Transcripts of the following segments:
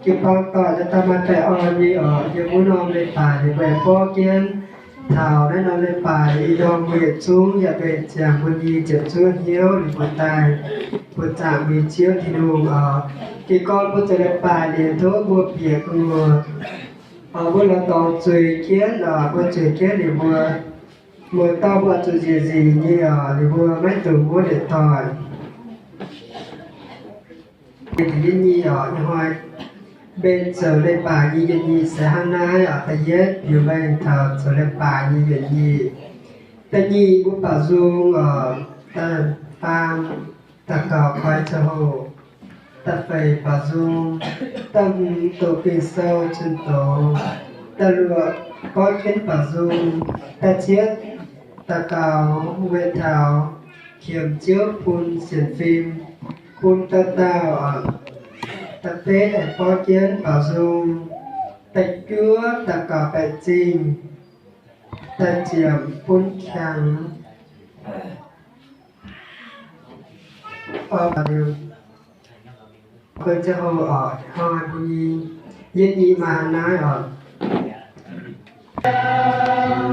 Jiu-baang doic daaih maaih baengh orn nyei oc. Yiem wuov norm leiz-baaix ninh mbuo borqv jienv taux naaiv norm leiz-baaix, ih ndorm mbuo yietc zungv yaac mbenc ziangx mbuo nyei ziepc zuoqv hnyouv, ninh mbuo daaih buoqc zaangc mbuo nyei Ziouv Tin-Hungh oc. Jiez gorn mbuo zoux leiz-baaix liuz, tov mbuo bieqc gu'nyuoz, mbuo lorz dorngx zueiz jienv oc. Mbuo zueiz jienv liuz mbuo, muoz-doic mbuo zuqc njiec nzingc nyei oc. Liuz mbuo maiv dungx wuov njiec doic. Da'yietv nyei oc, ih hnoi mbenc zoux leiz-baaix nyei yietc nyeic se hnangv naaiv oc. Da'yietv biux mengh taux zoux leiz-baaix nyei yietc nyeic. Da'nyeic mbuo baaux nzung oc. Da'faam daux gaux koi ziangh hoc. Da'feix baaux nzung. Da'hmz doqc Ging-Sou cun doz. Da'luoqc gorngv jienv baaux nzung. Da'cietv daux gaux weic taux qiemx Ziouv bun sienx fim, bun dauh dauh oc. Da'betv aengx borqv jienv baaux nzung. Da'juov daux gaux baeqc zingh. Da'ziepc bun qangx. Koi ziangh hoc oc, hnoi mbuo nyei yietv nyeic maaih hnangv naaiv oc. Aa, mbuo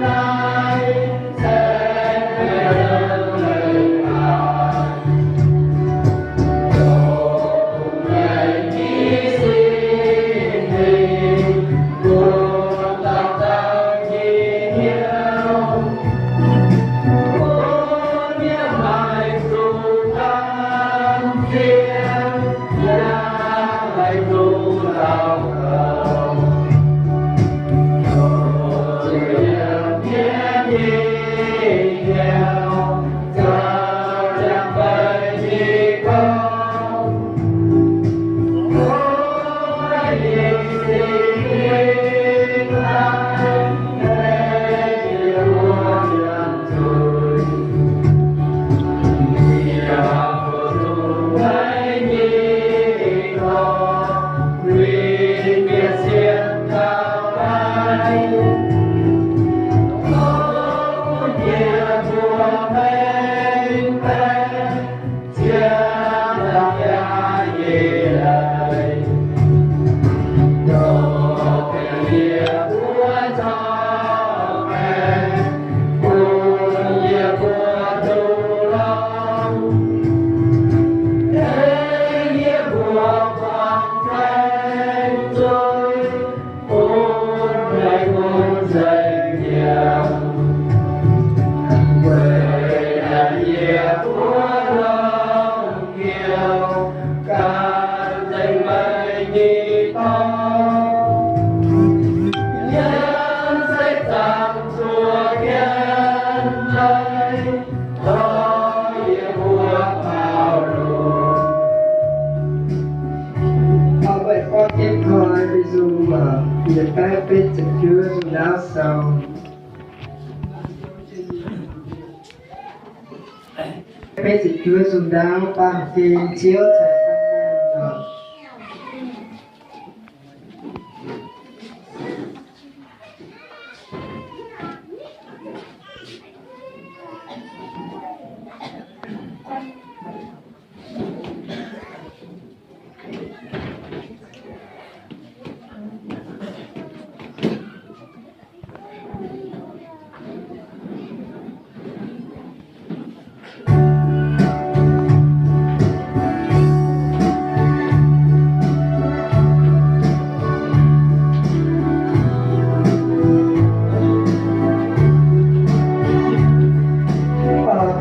aengx gorngv jienv koi mingh nzung, yietc baeqv betv ziepc juov nzung ndaauv sou. Betv ziepc juov nzung ndaauv, Baamh Gen Ziouv Ceix Fun Mienh.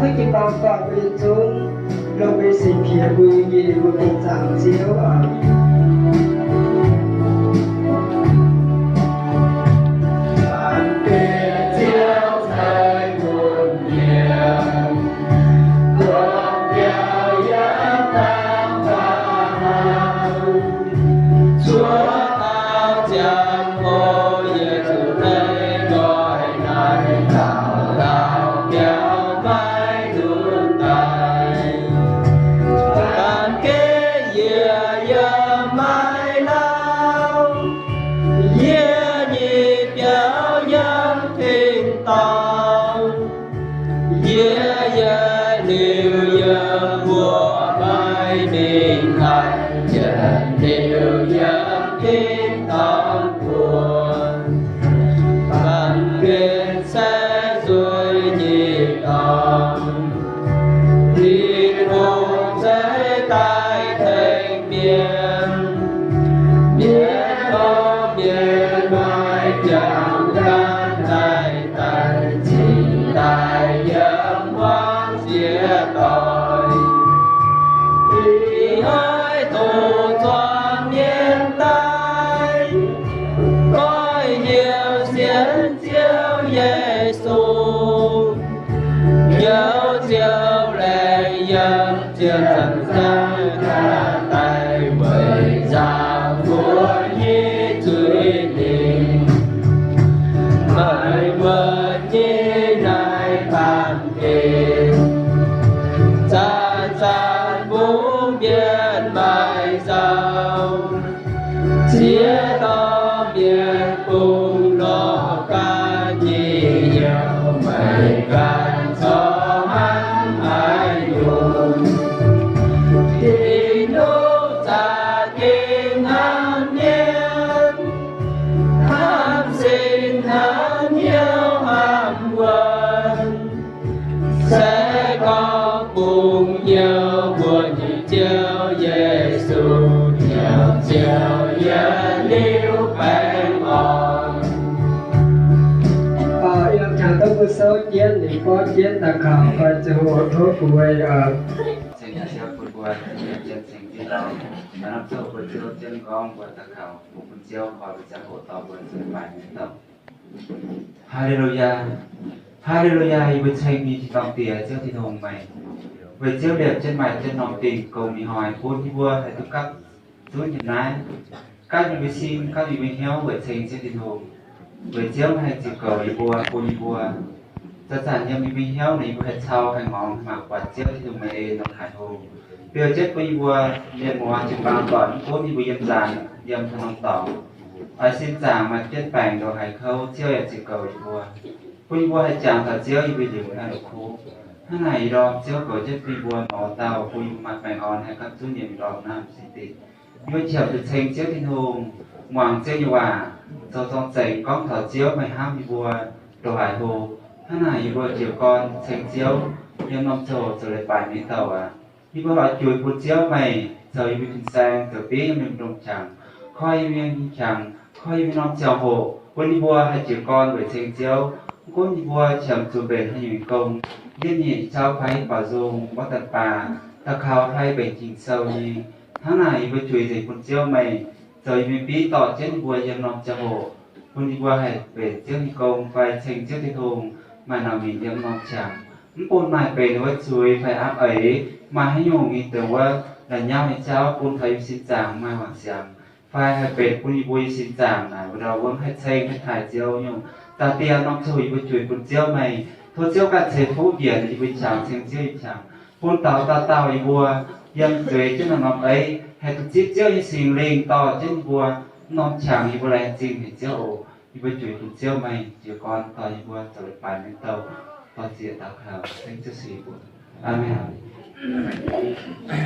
Tov jiu-baang doic mbuo yietc zungv lomh mbuo singx piex mbuo nyei, ninh mbuo mbenc zaangc Ziouv oc. Yie nyei biauv yiem tin-dorngh, yie yaac liuz yiem mbuo maiv mingh haic, yie liuz yiem Tin-dorngh buoz, baamh gen se nzueic nyei dorngx. Tin-Hungh ceix daaih tengx mienh, mienh nor mienh maaih jangx gan daaih daaih cingx daaih yiem hmuangv jiex doic. Ih hnoi doqc zuangx mienh daaih, goiv heuc sienx Ziouv Yesu, youz ziouc laengz yiem ziepc nzaangc daaih weic nzaangc mbuo nyei zuiz-lingc. Maaih wuonh nyei naaiv baamh gen, zanc-zanc bun mienh maaih nzauh. Ziex dauh mienh bungx lorz ganh nyei hnyouv, meih ganh corc hnamv haaix nyungc? Tin-Hungh za'gengh hnamv mienh, hnamv sin, hnamv hnyouv, hnamv wuonh. Se gorngv bungx hnyouv mbuo nyei Ziouv Yesu, hnyouv ziouc yietc liuz baengh orn. Ih lamh qangx dongh mbuo souv jienv, ninh borqv jienv daux gaux, fai ziangh hoc tov bun ceng Ziouv bun mbuo, ceng Ziouv, norm ziangh hoc mbuo Ziouv jienv gorngv mbuo daux gaux, bun Ziouv koi mbuo ziangh hoc dorh mbuo zuqc baaix nyei douh. Haa^le^lu^yaa. Haa^le^lu^yaa, yie mbuo ceng ninh Tin-dorngh Diex, Ziouv Tin-Hungh meih. Weic Ziouv liepc jienv maaih jienv norm dingh gong ninh hnoi bun yie mbuo haih duqv gapv zunv yiem naaiv, gapv yie mbuo sin, gapv yie mbuo hnyouv weic ceng Ziouv Tin-Hungh. Weic Ziouv meih haih ziux goux yie mbuo, bun yie mbuo zanc-zanc yiem yie mbuo hnyouv naaic yie mbuo haih cau, haih ngorngv, haih mangc buatc Ziouv Tin-Hungh meih ei norm haic hungh. Biouv jienv bun yie mbuo mienh muoz jiu-baang doic mv gunv yie mbuo yiem zaangc, yiem haaix norm dorngx, oix sin zaangc maaih jienv baengc ndongc haaix kouv, Ziouv yaac ziux goux yie mbuo. Bun yie mbuo haih jangx taux Ziouv yie mbuo liuz naaiv la'kuqv. Hnangv naaic ih ndorm Ziouv goux jienv bun yie mbuo mouz dauh, bun yie mbuo maaih baengh orn haih gapv zunv yiem ndorm naaiv se dingc. Yie mbuo qiemx zuqc ceng Ziouv Tin-Hungh, muangx Ziouv nyei waac, zoux zorng-zengx gorngv taux Ziouv meih hnamv yie mbuo ndongc haaix hlo. Hnangv naaic yie mbuo jiez gorn ceng Ziouv yiem norm ziangh hoc zoux leiz-baaix nyei douh aqv. Yie mbuo oix juix bun Ziouv meih zoux yie mbuo fin-saeng, zoux diev yiem mienh mbuo ndongc qangx, koi yie mbuo nyei qangx, koi yie mbuo norm ziangh hoc, bun yie mbuo haih jiez gorn weic ceng Ziouv. Mv gunv yie mbuo qiemx zuqc mbenc haaix nyungc gong, yietv nyeic jauv fai baaux nzung, mborqv daaih baac daux gaux fai mbenc Ging-Sou nyei. Hnangv naaic yie mbuo juix nzengc bun Ziouv meih zoux yie mbuo biv dorh jienv yie mbuo yiem norm ziangh hoc, bun yie mbuo haih mbenc Ziouv nyei gong fai ceng Ziouv Tin-Hungh maaih nangc mingh yiem norm qangx. Mv bun maaih benx wuov zuiz fai apv eix, maaih haaix nyungc mingh dongh wuov la'nyauv nyei jauv bun taux yie mbuo sin zaangc maaih wangc siangx, fai haih benx bun yie mbuo nyei sin zaangc naaic wuov ndau wuov haih ceng haih taaih Ziouv nyungc. Da'dien norm ziangh hoc yie mbuo juix bun Ziouv meih, tov Ziouv ganh ceix fuqv njiec yie mbuo qangx, ceng Ziouv nyei qangx, bun dauh dauh dauh yie mbuo yiem zueiz jienv norm-norm eix haih duqv zipv Ziouv nyei Singx Lingh dorh jienv yie mbuo norm qangx yie mbuo laengz zingh haic Ziouv oc. Yie mbuo juix bun Ziouv meih jiez gorn dorh yie mbuo zoux leiz-baaix nyei douh, dorh zieqc daux gaux ceng Ziouv Singx Lingh. Aamen.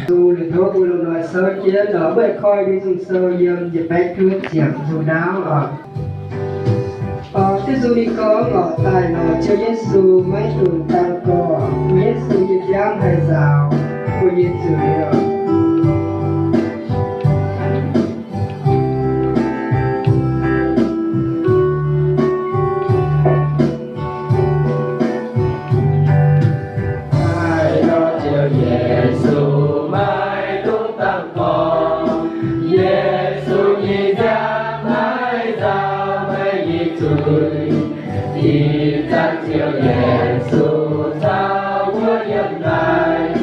Zuqc liuz tov mbuo loz-hnoi souv jienv nor, mbuo koi Ging-Sou yiem yietc baeqv juov ziepc nzung ndaauv oc. Ziouv Yesu ninh gorngv, lorz daaih nor, Ziouv Yesu maiv dungx dangh gorx, Yesu nyei ndiangv haih nzaaux mbuo nyei zuiz oc. Daaih nor, Ziouv Yesu maiv dungx dangh gorx, Yesu nyei ndiangv maiv nzaaux meih nyei zuiz. Ih zanc Ziouv Yesu caux mbuo yiem naaic,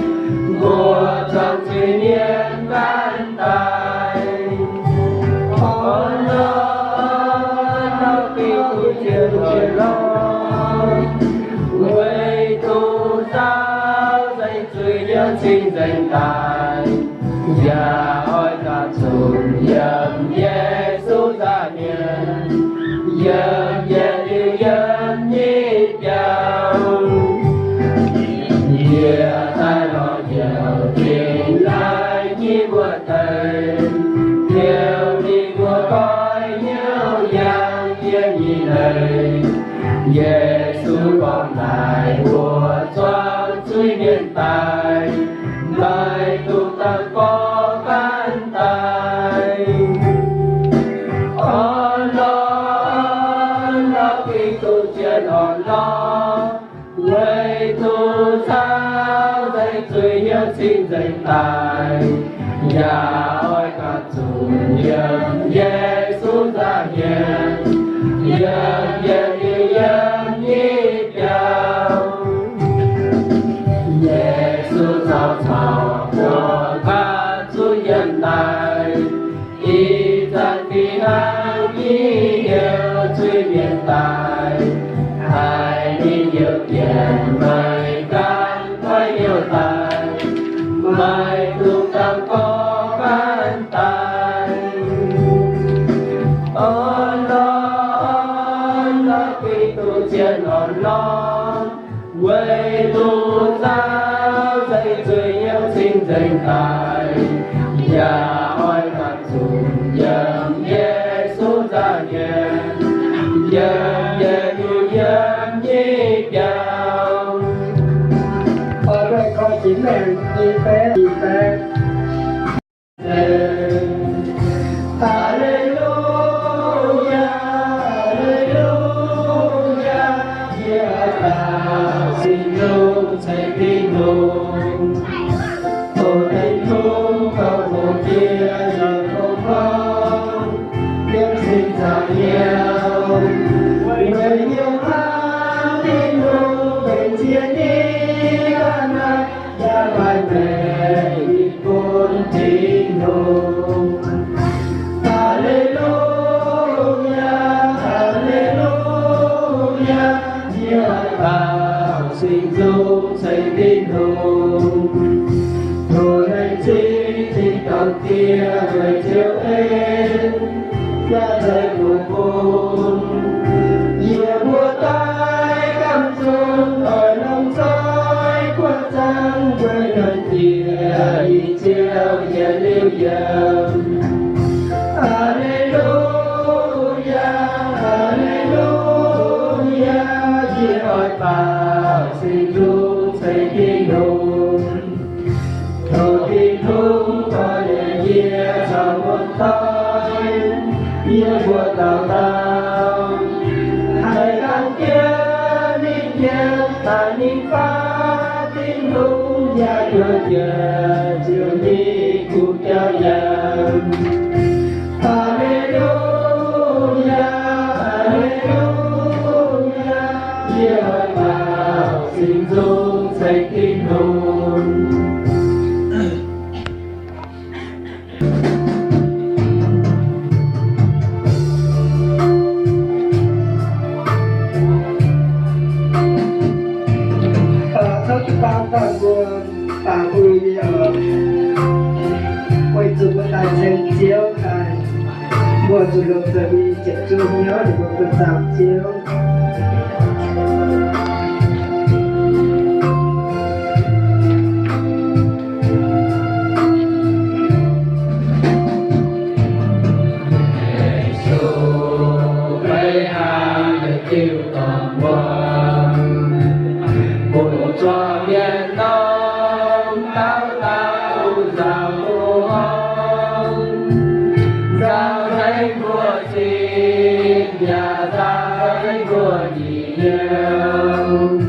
mbuo zuangx zuiz-mienh gan daaih. Orn nor, orn nor, Giduc Ziouv nzuonx lorqc, weic zuqc nzaaux nzengc zuiz yiem cing-nzengc daaih. Yaac oix gauh zunc yiem Yesu nza'hmien, yiem yietc liuz yiem nyei biauv. Yie daaih lorz heuc dingc naaiv nyei wuov deix, heuc ninh mbuo Yesu gorngv naaic mbuo zuangx zuiz-mienh daaih, maiv dungx dangh gorngv gaanv daaih. Orn-lorqc, orn-lorqc, Giduc zien orn-lorqc, weic zuqc caux nzengc zuiz hnyouv cing-nzengc daaih, yaac oix ganh zunc yiem Yesu nza'hmien, yiem, yiem, yiem, yiem nyei biauv. Yesu caux, caux mbuo ganh zuqc yiem naaic, ih zanc fih hnangv nyei hnyouv zuiz-mienh daaih, haiz ninh hnyouv dienc maiv gaengh oix hnyouv daaih, maiv dungx dangh gorngv gaanv daaih. Orn-lorqc, orn-lorqc, Giduc zien orn-lorqc, weic zuqc caux nzengc zuiz hnyouv cing-nzengc daaih, yaac oix ganh zunc yiem Yesu nza'hmien, yiem, yiem, yiem, yiem nyei biauv. Aa^le^lu^yaa, aa^le^lu^yaa, yie oix baaux singx nzung ceix Tin-Hungh. Tov Tin-Hungh tov mbuo jiex nzengc bung gorngv, yiem cing-nzangc hnyouv, weic hnyouv hnangv Tin-Hungh benx ziex nyeic ga'naaiv, yaac maaih maengc mingh bun Tin-Hungh. Aa^le^lu^yaa, aa^le^lu^yaa, yie oix baaux singx nzung ceix Tin-Hungh. Tov naaiv zingh tin-dorngh Diex weic Ziouv en, yaac ceix fuqv bun yie mbuo daaih gamh nzung oix longc zoih buoqc zaangc weic Diex, ih Ziouv, yietc liuz yiemc. Aa^le^lu^yaa, aa^le^lu^yaa, yie oix baaux singx nzung ceix Tin-Hungh. Tov Tin-Hungh korv-lienh yie caux wuom-doic, yie mbuo dauh dauh haih ganh jienv ninh mienh daaih ninh faaux Tin-Hungh yaac juoz jienv Ziouv nyei kuv jauv yaac. Aa^le^lu^yaa, aa^le^lu^yaa, yie oix baaux singx nzung ceix Tin-Hungh. Aa, cov jiu-baang daaih mbuo baaux mbuo nyei oc. Weic zuqc mbuo daaih ceng Ziouv daaih, mbuo zuqc longc zoih mingh ziepc zungv hnyouv ninh mbuo bun zaangc Ziouv. Yesu, meih hnangv yietc diuh dorngx wuom, bun zuangx mienh norm dauh dauh nzaaux mbuo hnyouv, nzaaux nzengc mbuo sin, yaac nzaaux nzengc mbuo nyei hnyouv.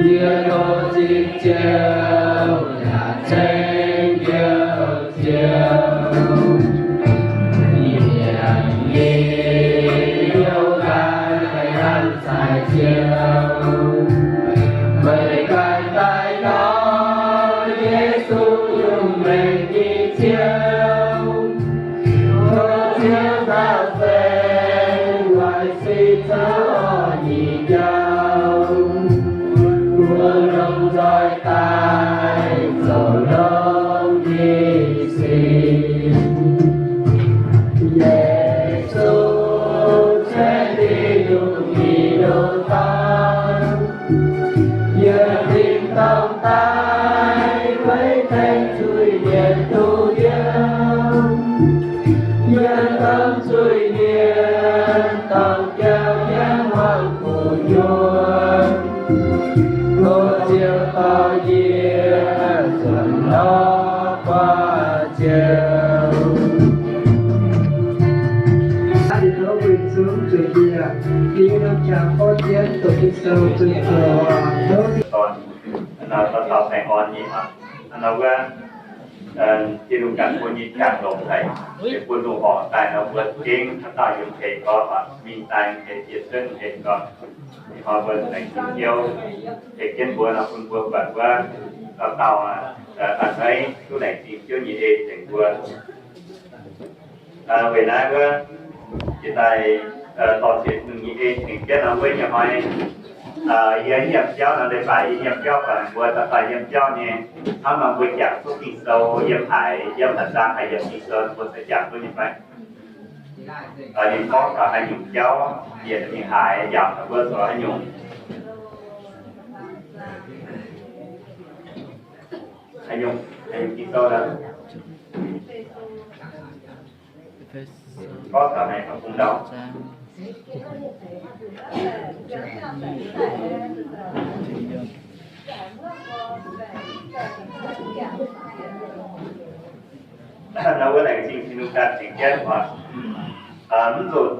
Yie tov zipv Ziouv yaac ceng Ziouv. Ziouv, yie nyei hnyouv ganh meih hnangv caiv Ziouv. Meih ganh daaih nor, Yesu, yungz maengc nyei Ziouv. Tov Ziouv nzauh zengx waaic sic caux orn nyei jauv, mbuo longc nzoih daaih zoux longx nyei sic. Yesu, ceng Tin-Hungh Giduc Dorn, yiem tin dorngh daaih weic tengx zuiz-mienh duqv yiem, yiem domh zuiz-mienh dorngc jauv yiem Yie norm qangx gorngv jienv doqc Ging-Sou zunh doqc. Dorn, naaiv dauh saeng-orn nyei aqv. Naaiv wuov, Tin-Hungh ganh bun nyei qangx longx haic, bun lungh horngc daaih nor mbuo gengh haaix dauh yiem hec gorx, mingh daaih hec, yietc cuotv hec gorx. Ih hnoi mbuo laengz zingh Ziouv, tengx jienv mbuo nor bun mbuo buatc wuov dauh dauh a'hneiv duqv laengz zingh Ziouv nyei ei tengx mbuo. Weic naaiv wuov, jiex daaih dorh ziex nyungc nyei ei tengx jienv nor wuov nyei hnoi, yie nyiemc jauv nor leiz-baaix yie nyiemc jauv baac mbuo dauh dauh yiem jauv nyei, hnangv nor mbuo jangx duqv Ging-Sou yiem haaix, yiem haaix zaang haih yiem Ging-Sou mbuo se jangx duqv nyei fai? Ninh gorngv taux haaix nyungc jauv, yietc mingh haaix, yaac taux mbuo zoux haaix nyungc, haaix nyungc, haaix nyungc Ging-Sou nor. Gorngv taux naaiv bung ndau. Nor wuov laengz zingh Tin-Hungh ganh tengx jienv oc. Mv nzunc,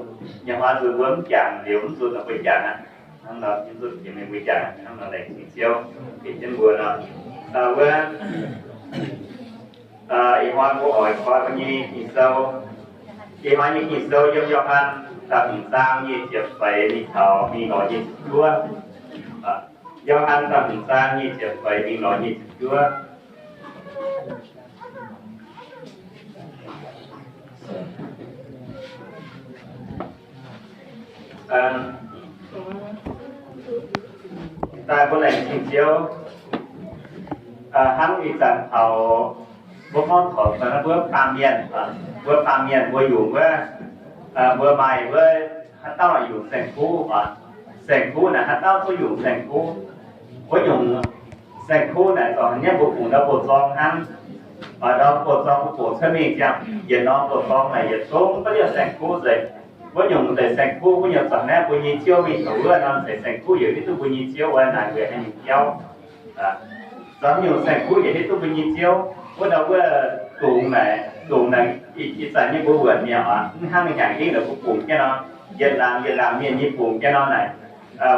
nyanc hmuangx nzunc mbuo mv jangx, liuz mv nzunc nor mbuo jangx aqv. Hnangv nor mv nzunc jiex mingh mbuo jangx, hnangv nor laengz zingh Ziouv tengx jienv mbuo nor. Wuov, ih hnoi mbuo oix koi mbuo nyei Ging-Sou. Ih hnoi nyei Ging-Sou yiem Yo^han da'hmz zaang nyic ziepc feix mingh taux mingh lorz nyic ziepc juov. Yo^han da'hmz zaang nyic ziepc feix mingh lorz nyic ziepc juov. Daaih mbuo laengz zingh Ziouv, hnangv ih zanc taux mbuo gorngv taux mbuo baamh mienh, mbuo baamh mienh mbuo yungz wuov, mbuo maaih wuov haaix dauh yungz saeng-kuv oc. Saeng-kuv naaic haaix dauh zuqc yungz saeng-kuv. Wuov nyungc saeng-kuv naaic zorc haaix nyungc mbuo bungx ndau buoz-zorng hnangv. Ndau buoz-zorng mbuo bungx cuotv mingh ziangh, yietc norm buoz-zorng naaic yietc zungv mv baac yaac saeng-kuv nzengc. Wuov nyungc deix saeng-kuv wuov nyungc zorc naaiv mbuo nyei Ziouv mingh taux wuov norm deix saeng-kuv yaac hiuv duqv mbuo nyei Ziouv wuov naaic weic haaix nyungc jauv. Zorc nyungc saeng-kuv yaac hiuv duqv mbuo nyei Ziouv. Wuov ndau wuov dungz naaic, dungz naaic ih zanc nyei mbuo wuonc mi'aqv oc, mv hnangv hnyangx hingv naaic mbuo bungx jienv nor, yietc laangz yietc laangz mienh nyei bungx jienv nor naaic.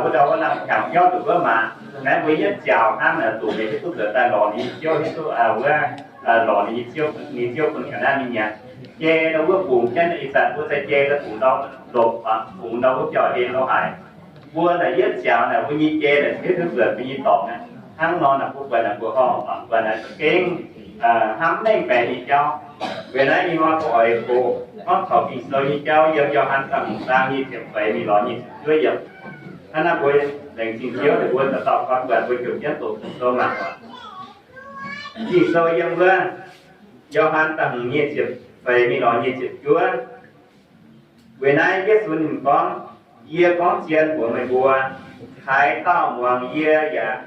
Wuov ndau wuov lamh hnyangx biauv nduqc wuov maaz, naaiv mbuo yietv nziaaux hnangv naaic, dungz naaic hiuv duqv nzuonx daaih lorz ninh nyei Ziouv, hiuv duqv wuov, lorz ninh nyei Ziouv, ninh Ziouv bun ga'naaiv mingh mi'aqv. Jai ndau wuov bungx jienv, ih zanc mbuo se jai ndau bungx ndau lopc, bungx ndau wuov biauv-en lorz haic. Mbuo naaic yietv nziaaux naaic mbuo nyei jai naaic hiuv duqv nzuonx mbuo nyei dorngx aqv. Hnangv nor naaic mbuo buatc naaic mbuo horngh, buatc naaic za'gengh hnamv mengh baeqc nyei jauv. Weic naaiv ih hnoi mbuo oix hoqc gorngv taux Ging-Sou nyei jauv yiem Yo^han da'hmz zaang nyic ziepc feix mingh lorz nyic ziepc juov yiemc. Hnangv naaiv mbuo laengz zingh Ziouv, mbuo dauh dauh koi buatc mbuo jomc jienv doqc Ging-Sou mangc oc. Ging-Sou yiem wuov Yo^han da'hmz nyic ziepc feix mingh lorz nyic ziepc juov. Weic naaiv Yesu ninh gorngv, Yie gorngv zien mbuox meih mbuo, haaix dauh muangx yie yaac,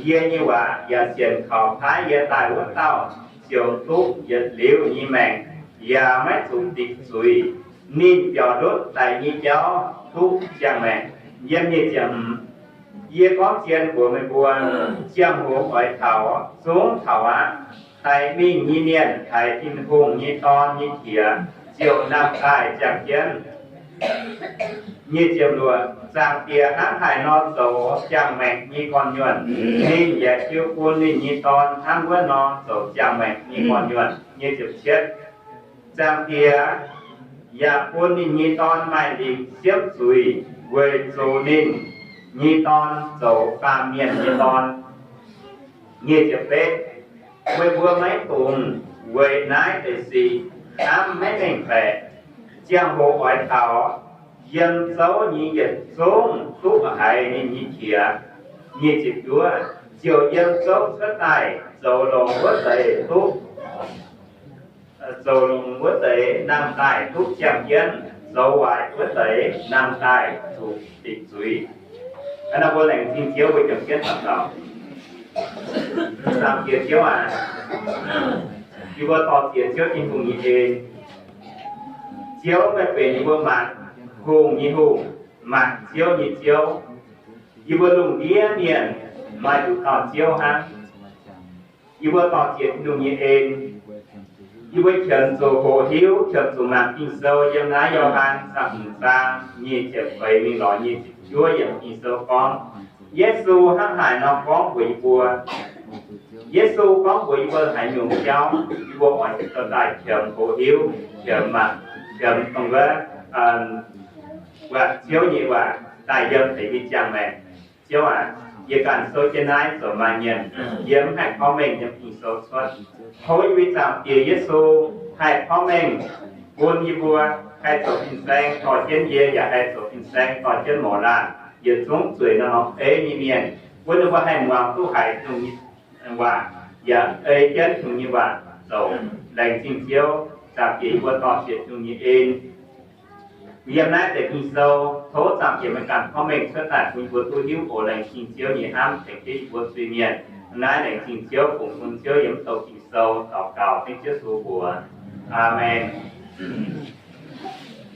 yie nyei waac yaac sienx kaux paaiv yie daaih wuov dauh ziouc duqv yietc liuz nyei maengc, yaac maiv zuqc dingc zuiz. Ninh biaux ndutv daic nyei jauv duqv ziangh maengc. Yiem nyic ziepc hmz, Yie gorngv zien mbuox meih mbuo, ziangh hoc oix taux, zungv taux aqv. Daic mingh nyei mienh haiz Tin-Hungh nyei Dorn nyei qiex ziouc namh daaih ziangh jienv. Nyic ziepc luoqc, Zaangc Diex hnangv haaix nor zoux ziangh maengc nyei gorn-nyuonh, ninh yaac jiu bun ninh nyei Dorn hnangv wuov nor zoux ziangh maengc nyei gorn-nyuonh. Nyic ziepc cietv, Zaangc Diex yaac bun ninh nyei Dorn maaih lingc siemv zuiz weic zuqc ninh nyei Dorn zoux baamh mienh nyei dorn. Nyic ziepc betv, Meih mbuo maiv dungx weic naaiv deix sic hnamv maiv mengh baeqc. Ziangh hoc oix taux, yiem zouv nyei yietc zungv duqv haiz ninh nyei qiex. Nyic ziepc juov, Ziouc yiem zouv cuotv daaih zoux longx wuov deix duqv zoux longx wuov deix namh daaih duqv ziangh jienv, zoux waaic wuov deix namh daaih zuqc dingc zuiz. Hnangv naaiv mbuo laengz zingh Ziouv mbuo jomc jienv daux gaux. Zaangc Diex Ziouv aac, yie mbuo dorh ziex Ziouv Tin-Hungh nyei en. Ziouv, meih benx yie mbuo maanc hungh nyei Hungh, maanc ziouv nyei Ziouv. Yie mbuo lungh ndiev mienh maaih nduqc dauh Ziouv hnangv. Yie mbuo dorh ziex Tin-Hungh nyei en. Yie mbuo qiemx zuqc hoqc hiuv, qiemx zuqc mangc Ging-Sou yiem naaiv Yo^han Sou hmz zaang nyic ziepc feix mingh lorz nyic ziepc juov yiemc Ging-Sou gorngv, Yesu hnangv haaix nor gorngv mbuox yie mbuo. Yesu gorngv mbuox yie mbuo haaix nyungc jauv, yie mbuo oix dorh daaih qiemx hoqc hiuv, qiemx mangc, qiemx dongh wuov buatc Ziouv nyei waac daaih yiem deix mbiv ziangh maengc. Ziouv aac, yie ganh souv jienv naaiv zoux maaih mienh, yie mv haih porv mengh yiem Ging-Sou cuotv. Tov yie mbuo Zaangc Diex Yesu haih porv mengh bun yie mbuo haih zoux fin-saeng dorh jienv yie, yaac haih zoux fin-saeng dorh jienv mouz laanh, yietc zungv zueiz nor norm ei nyei mienh, bun ninh mbuo haih muangx duqv haiz Tin-Hungh nyei waac, yaac ei jienv Tin-Hungh nyei waac zoux. Laengz zingh Ziouv, Zaangc Diex, yie mbuo dorh sienx Tin-Hungh nyei en yiem naaiv deix Ging-Sou. Tov Zaangc Diex meih ganh porv mengh cuotv daaih bun yie mbuo duqv hiuv oc. Laengz zingh Ziouv nyei hnamv tengx jienv yie mbuo zuiz-mienh. Naaiv laengz zingh Ziouv, fungx bun Ziouv yiem mv douh Ging-Sou daux gaux, dengv Ziouv Yesu mbuox. Aamen.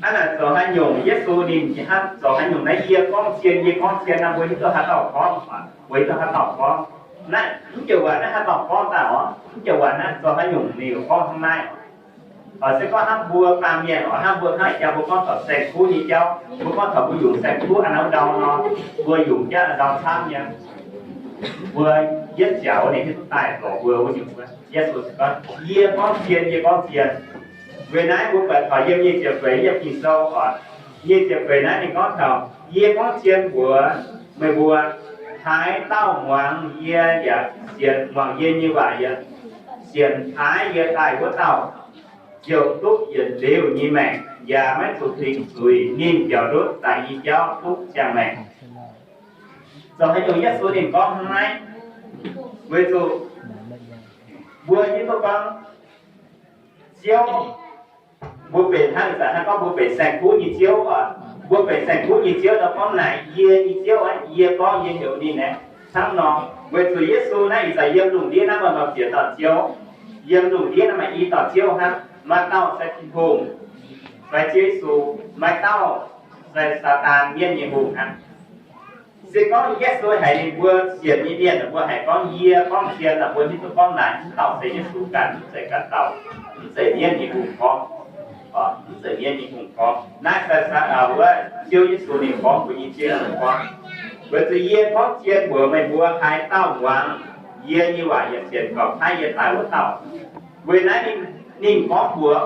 Hnangv naaic zoux haaix nyungc, Yesu ninh hnangv zoux haaix nyungc naaiv, yie gorngv zien, yie gorngv zien nor, mbuo hiuv duqv haaix dauh gorngv, mbuo hiuv duqv haaix dauh gorngv. Naaiv mv jiex waac naaiv haaix dauh gorngv daaih oc? Mv jiex waac naaiv zoux haaix nyungc ninh gorngv hnangv naaiv oc? Se gorngv hnangv mbuo baamh mienh oc, hnangv mbuo hnangv jaa mbuo gorngv taux saeng-kuv nyei jauv, mbuo gorngv taux mbuo yungz saeng-kuv a'ndau ndau nor, mbuo yungz jauv a'ndau camv nyei. Mbuo yietv ziaauc ninh hiuv duqv daaih lorz mbuo wuov nyungc. Yesu gorngv, yie gorngv zien, yie gorngv zien. Weic naaiv mbuo buatc taux yiem nyic ziepc feix yiem Ging-Sou oc. Nyic ziepc feix naaiv ninh gorngv taux, yie gorngv zien mbuox meih mbuo, haaix dauh muangx yie yaac sienx, muangx yie nyei waac yaac sienx paaiv yie daaih wuov dauh, ziouc duqv yietc liuz nyei maengc, yaac maiv zuqc dingc zuiz. Ninh mbiauz ndutv daaih i jauv duqv ziangh maengc. Zoux haaix nyungc Yesu ninh gorngv hnangv naaiv? Weic zuqc mbuo hiuv duqv gorngv Ziouv, mbuo benx hnangv ih zanc hnangv gorngv mbuo benx saeng-kuv nyei Ziouv oc. Mbuo benx saeng-kuv nyei Ziouv nor gorngv naaic yie nyei Ziouv aqv, yie gorngv yie heuc ninh aeqv, hnangv nor. Weic zuqc Yesu naaiv ih zanc yiem lungh ndiev naaiv maaih ziex dauh Ziouv. Yiem lungh ndiev naaiv maaih i dauh Ziouv hnangv. Maaih dauh se Tin-Hungh, fai Ziouv Yesu. Maaih dauh se Saadaan, mienv nyei hungh hnangv. Se gorngv Yesu haiz ninh mbuo sienx nyei mienh mbuo haiz gorngv yie gorngv zien nor, mbuo hiuv duqv gorngv naaic mv dauh se Yesu ganh, mv zeiz ganh dauh, mv zeiz mienv nyei hungh gorngv. Mv zeiz mienv nyei hungh gorngv. Naaiv se wuov Ziouv Yesu ninh gorngv, mbuo nyei Ziouv ninh gorngv. Weic zuqc yie gorngv zien mbuox meih mbuo, haaix dauh muangx yie nyei waac yaac sienx kaux paaiv yie daaih wuov dauh. Weic naaiv ninh, ninh gorngv mbuox,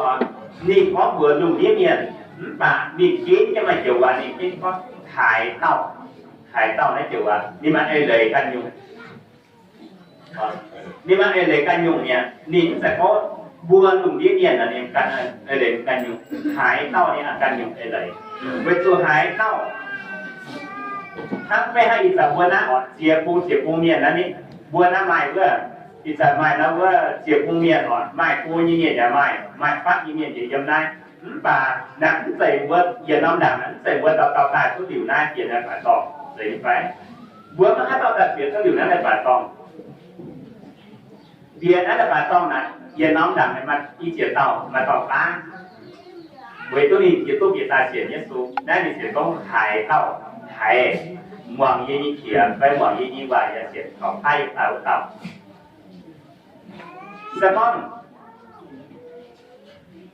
ninh gorngv mbuox lungh ndiev mienh, mv baac ninh ginv jienv maaih joux waac ninh ginv gorngv haaix dauh. Haaix dauh naaiv joux waac ninh maaih eix leiz ganh nyungc. Ninh maaih eix leiz ganh nyungc mi'aqv. Ninh mv zeiz gorngv mbuo lungh ndiev mienh ninh ganh eix leiz ganh nyungc. Haaix dauh ninh ganh nyungc eix leiz. Weic zuqc haaix dauh hnangv maiv hnangv ih zanc mbuo naaiv oc, ziex bung ziex bung mienh naaiv ninh, mbuo naaiv maaih wuov, ih zanc maaih naaiv wuov ziex bung mienh oc, maaih go nyei mienh yaac maaih, maaih fatv nyei mienh yaac yiem naaiv. Mv baac naaiv mv zeiz mbuo yietc norm ndaangc, mv zeiz mbuo dauh dauh daaih duqv liuc naaiv bieqc naaiv baaic dorngh, zeiz nyei fai? Mbuo maiv haaix dauh daaih bieqc duqv liuc naaiv baaic dorngh. Bieqc naaiv baaic dorngh naaic, yietc norm ndaangc maaih i ziex dauh, maaih dauh baav. Weic duqv ninh jiex duqv bieqc daaih sienx Yesu. Naaiv ninh sienx gorngv haaix dauh, haiz, muangx yie nyei qiex fai muangx yie nyei waac yaac sienx kaux paaiv yie daaih wuov dauh. Se gorngv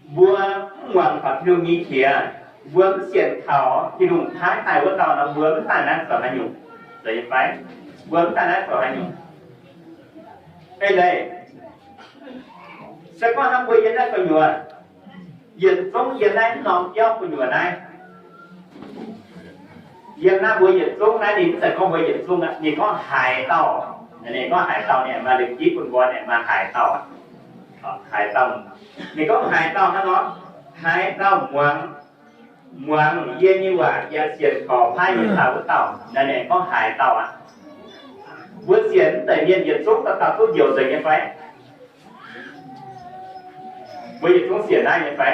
mbuo mv muangx taux Tin-Hungh nyei qiex, mbuo mv sienx taux Tin-Hungh paaiv daaih wuov dauh nor, mbuo mv daaih naaiv zoux haaix nyungc, zeiz nyei fai? Mbuo mv daaih naaiv zoux haaix nyungc? Eix leiz, se gorngv hnangv mbuo yiem naaiv gu'nyuoz, yietc zungv yiem naaiv norm biauv gu'nyuoz naaiv, yiem naaiv mbuo yietc zungv naaiv, ninh mv zeiz gorngv mbuo yietc zungv aqv. Ninh gorngv haaix dauh, ninh gorngv haaix dauh, ninh maaih lingh gitv bun mbuo, ninh maaih haaix dauh, haaix dauh. Ninh gorngv haaix dauh hnangv nor, haaix dauh muangx, muangx yie nyei waac yaac sienx kaux paaiv yie daaih wuov dauh, naaiv ninh gorngv haaix dauh aqv. Mbuo sienx mv deix mienh yietc zungv dauh dauh duqv njoux nzengc nyei fai? Mbuo yietc zungv sienx naaiv nyei fai?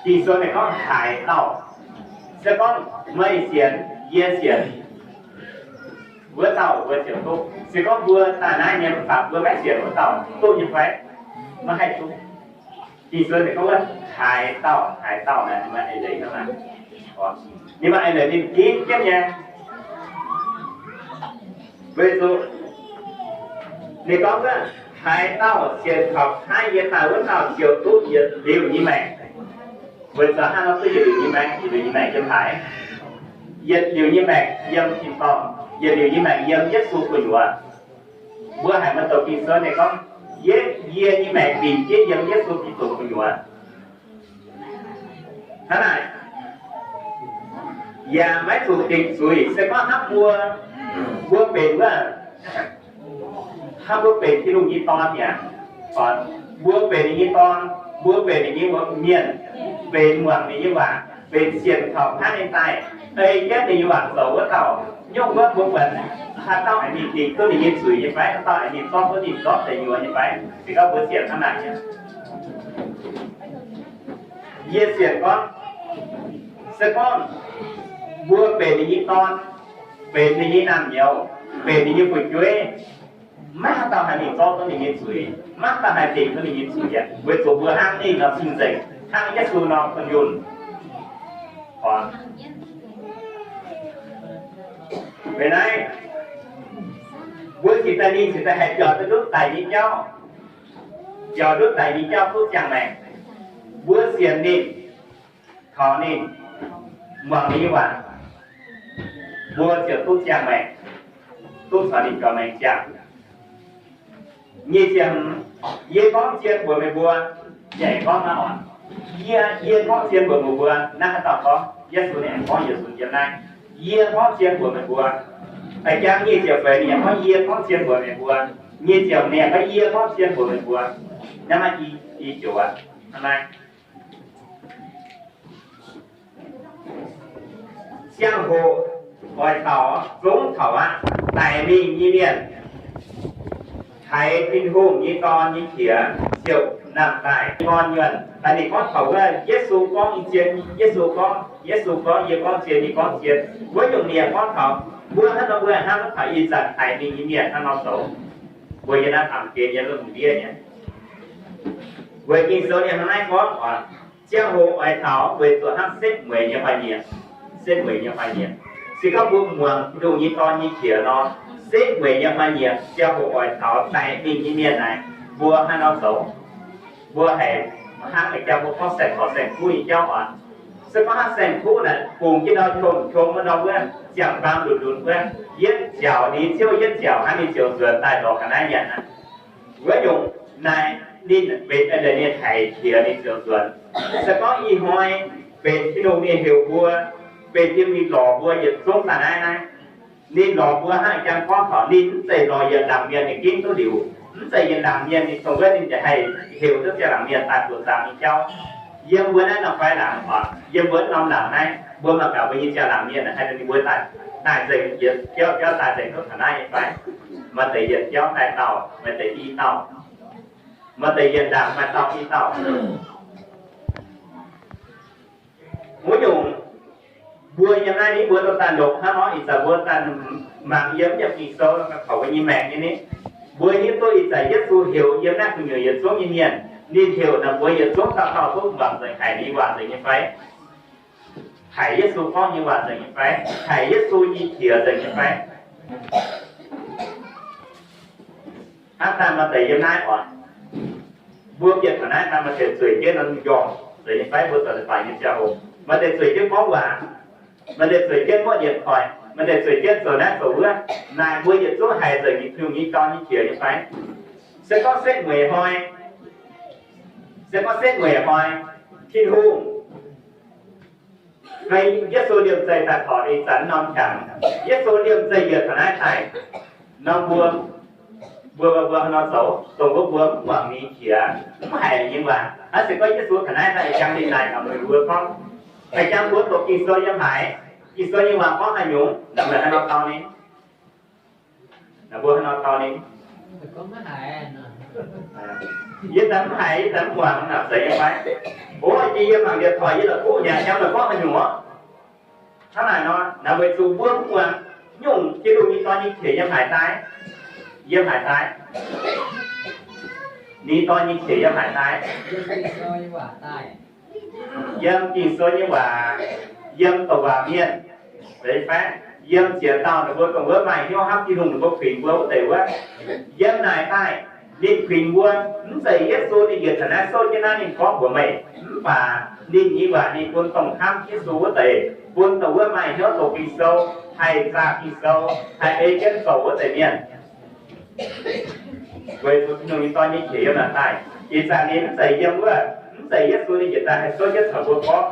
Ging-Sou ninh gorngv haaix dauh. Se gorngv meih sienx, yie sienx, wuov dauh mbuo ziouc duqv. Se gorngv mbuo daaih naaiv nyei mv baac mbuo maiv sienx wuov dauh, duqv nyei fai? Maiv haih duqv. Ging-Sou ninh gorngv wuov haaix dauh, haaix dauh naaiv, ninh maaih eix leiz hnangv naaiv. Ninh maaih eix leiz ninh ginv jienv nyei. Weic zuqc ninh gorngv wuov Haaix dauh sienx kaux hnangv yie daaih wuov dauh ziouc duqv yietc liuz nyei maengc. Weic zuqc hnangv nor duqv yietc liuz nyei maengc, yietc liuz nyei maengc yiem haaix? Yietc liuz nyei maengc yiem tin-dorngh, yietc liuz nyei maengc yiem Yesu gu'nyuoz. Mbuo haiz maaih doqc Ging-Sou ninh gorngv, yie, yie nyei maengc dingc jienv yiem Yesu Giduc gu'nyuoz. Hnangv naaic, yaac maiv zuqc dingc zuiz. Se gorngv hnangv mbuo, mbuo benx wuov, hnangv mbuo benx Tin-Hungh nyei dorn mi'aqv, mbuo benx ninh nyei dorn, mbuo benx ninh nyei mienh, benx muangx ninh nyei waac, benx sienx kaux hnangv ninh daaih, ei jienv ninh nyei waac zoux wuov dauh, nyungc wuov mbuo buatc haaix dauh aengx mingh dingc duqv ninh nyei zuiz nyei fai? Haaix dauh aengx mingh zorqv duqv ninh zorqv deix nyuoz nyei fai? Se gorngv mbuo sienx hnangv naaic, yie sienx gorngv, se gorngv mbuo benx ninh nyei dorn, benx ninh nyei naamh nyouz, benx ninh nyei fu'jueiv, maiv haaix dauh haih mingh zorqv duqv ninh nyei zuiz, maiv haaix dauh haih dingc duqv ninh nyei zuiz aqv, weic zuqc mbuo hnangv ninh nor cing-nzengc, hnangv Yesu nor kuh yunh. Weic naaiv, mbuo cingx daaih, ninh cingx daaih haih biaux duqv ndutv daic nyei jauv, biaux ndutv daic nyei jauv duqv ziangh maengc. Mbuo sienx ninh, kaux ninh, muangx ninh nyei waac, mbuo ziouc duqv ziangh maengc, duqv caux ninh biaux maengc ziangh. Nyic ziepc hmz, yie gorngv zien mbuox meih mbuo, yie aengx gorngv naaiv oc. Yie, yie gorngv zien mbuox meih mbuo, naaiv haaix dauh gorngv? Yesu ninh aengx gorngv, Yesu yiem naaiv, yie gorngv zien mbuox meih mbuo. A'jang nyic ziepc feix ninh aengx gorngv, yie gorngv zien mbuox meih mbuo. Nyic ziepc hmz ninh aengx gorngv, yie gorngv zien mbuox meih mbuo. Naaiv maaih i, i joux aqv. Hnangv naaiv. Ziangh hoc oix taux, zungv taux aqv. Daic mingh nyei mienh haiz Tin-Hungh nyei Dorn nyei qiex ziouc nangh daaih gorn nyuonh. Daaih ninh gorngv taux wuov, Yesu gorngv, yie zien, Yesu gorngv, Yesu gorngv, yie gorngv zien, ninh gorngv zien. Wuov nyungc ninh yaac gorngv taux mbuo hnangv nor, mbuo hnangv taux ih zanc haiz ninh nyei mienh hnangv nor zoux. Mbuo yiem naaiv baamh gen yiem lungh ndiev nyei. Weic Ging-Sou ninh hnangv naaiv gorngv oc, ziangh hoc oix taux weic zuqc hnangv setv mueiz nyei hnoi-nyieqc, setv mueiz nyei hnoi-nyieqc. Se gorngv mbuo muangx Tin-Hungh nyei Dorn nyei qiex nor, setv mueiz nyei hnoi-nyieqc ziangh hoc oix taux daic mingh nyei mienh naaic, mbuo haaix nor zoux? Mbuo haiz hnangv a'jang mbuo gorngv saeng-kuv saeng-kuv nyei jauv oc. Se gorngv hnangv saeng-kuv naaic bungx jienv ndau qom qom ndau wuov, ziangh baamz lunc lunc wuov, yietv nziaauc, ninh ziouv yietv nziaauc hnangv, ninh ziouc nzuonx daaih lorz ga'naaiv nyanc aqv. Wuov nyungc naaic ninh benx eix leiz ninh haiz qiex ninh ziouc nzuonx. Se gorngv ih hnoi benx Tin-Hungh ninh heuc mbuo, benx Tin-Hungh ninh lorz mbuo yietc zungv daaih naaiv naaiv, ninh lorz mbuo hnangv a'jang gorngv taux ninh mv zeiz lorz yietc laangc mienh ninh ginv duqv liuz, mv zeiz yietc laangc mienh ninh dongh wuov ninh haih heuc duqv ziangh laangc mienh daaih buoqc zaangc nyei jauv. Yiem mbuo naaiv norm fai laangc oc, yiem mbuo norm laangc naaiv, mbuo mangc gaax mbuo nyei ziangh laangc mienh haaix dauh ninh mbuo daaih, daaih nzengc yietc jauv, jauv daaih nzengc duqv taux naaiv nyei fai? Maaih deix yietc jauv daaih dauh, maaih deix i dauh, maaih deix yietc laangc maaih dauh i dauh. Wuov nyungc, mbuo yiem naaiv ni, mbuo dorh daaih longc hnangv nor, ih zanc mbuo daaih mangc yiem, yiem Ging-Sou, kaux mbuo nyei maengc nyei ni. Mbuo hiuv duqv ih zanc Yesu heuc yiem naaiv gu'nyuoz yietc zungv nyei mienh, ninh heuc naaic mbuo yietc zungv dauh dauh duqv muangx nzengc haic ninh waac nzengc nyei fai? Haic Yesu gorngv nyei waac nzengc nyei fai? Haic Yesu nyei qiex nzengc nyei fai? Hnangv daaih maaih deix yiem naaiv oc, mbuo bieqc taux naaiv daaih maaih deix zueiz jienv norm njormh nzengc nyei fai? Mbuo zoux leiz-baaix nyei ziangh hoc, maaih deix zueiz jienv gorngv waac, maaih deix zueiz jienv muoqv yietc koic, maaih deix zueiz jienv zoux naaiv zoux wuov. Naaic mbuo yietc zungv haiz nzengc Tin-Hungh nyei Dorn nyei qiex nyei fai? Se gorngv setv mueiz hnoi, se gorngv setv mueiz hnoi, Tin-Hungh, Yesu liemh zeih daaih taux ih zanc norm qangx, Yesu liemh zeih yietc taux naaiv daaih, norm mbuo, mbuo, mbuo haaix nor zoux? Dongh mbuo, mbuo mv muangx ninh qiex, mv haiz ninh nyei waac. Hnangv se gorngv Yesu taux naaiv daaih jangx ninh naaic taux meih mbuo gorngv, meih jangx mbuo doqc Ging-Sou yiem haaix? Ging-Sou nyei waac gorngv haaix nyungc? Naaic meih haaix nor dau ninh? Naaic mbuo haaix nor dau ninh? Yie daaih mv haiz, yie daaih mv muangx, naaic zeiz nyei fai? O, jiex yie mangc liuz toic yie la'kuqv nyei, jangx meih gorngv haaix nyungc oc? Hnangv naaic nor, naaic weic zuqc mbuo mv muangx, nyungc Tin-Hungh nyei Dorn nyei qiex yiem haaix daaih? Yiem haaix daaih? Ninh Dorn nyei qiex yiem haaix daaih? Yiem Ging-Sou nyei waac, yiem douc waac mienh, zeiz fai? Yiem ziex dauh ninh mbuo dongh wuov maaih hnyouv hnamv Tin-Hungh ninh mbuo kuinx mbuo wuov deix wuov, yiem naaic daaih. Ninh kuinx mbuo, mv zeiz Yesu ninh yietc taux naaiv souv jienv naaiv ninh gorngv mbuox meih. Mv baac ninh nyei waac ninh bun dongh hnamv Yesu wuov deix, bun dongh wuov maaih hnyouv doqc Ging-Sou, haih zaah Ging-Sou, haih ei jienv zoux wuov deix mienh. Weic zuqc Tin-Hungh nyei Dorn nyei qiex yiem naaic daaih. Ih zanc ninh mv zeiz yiem wuov, mv zeiz Yesu ninh yietc daaih haih souv jienv caux mbuo gorngv,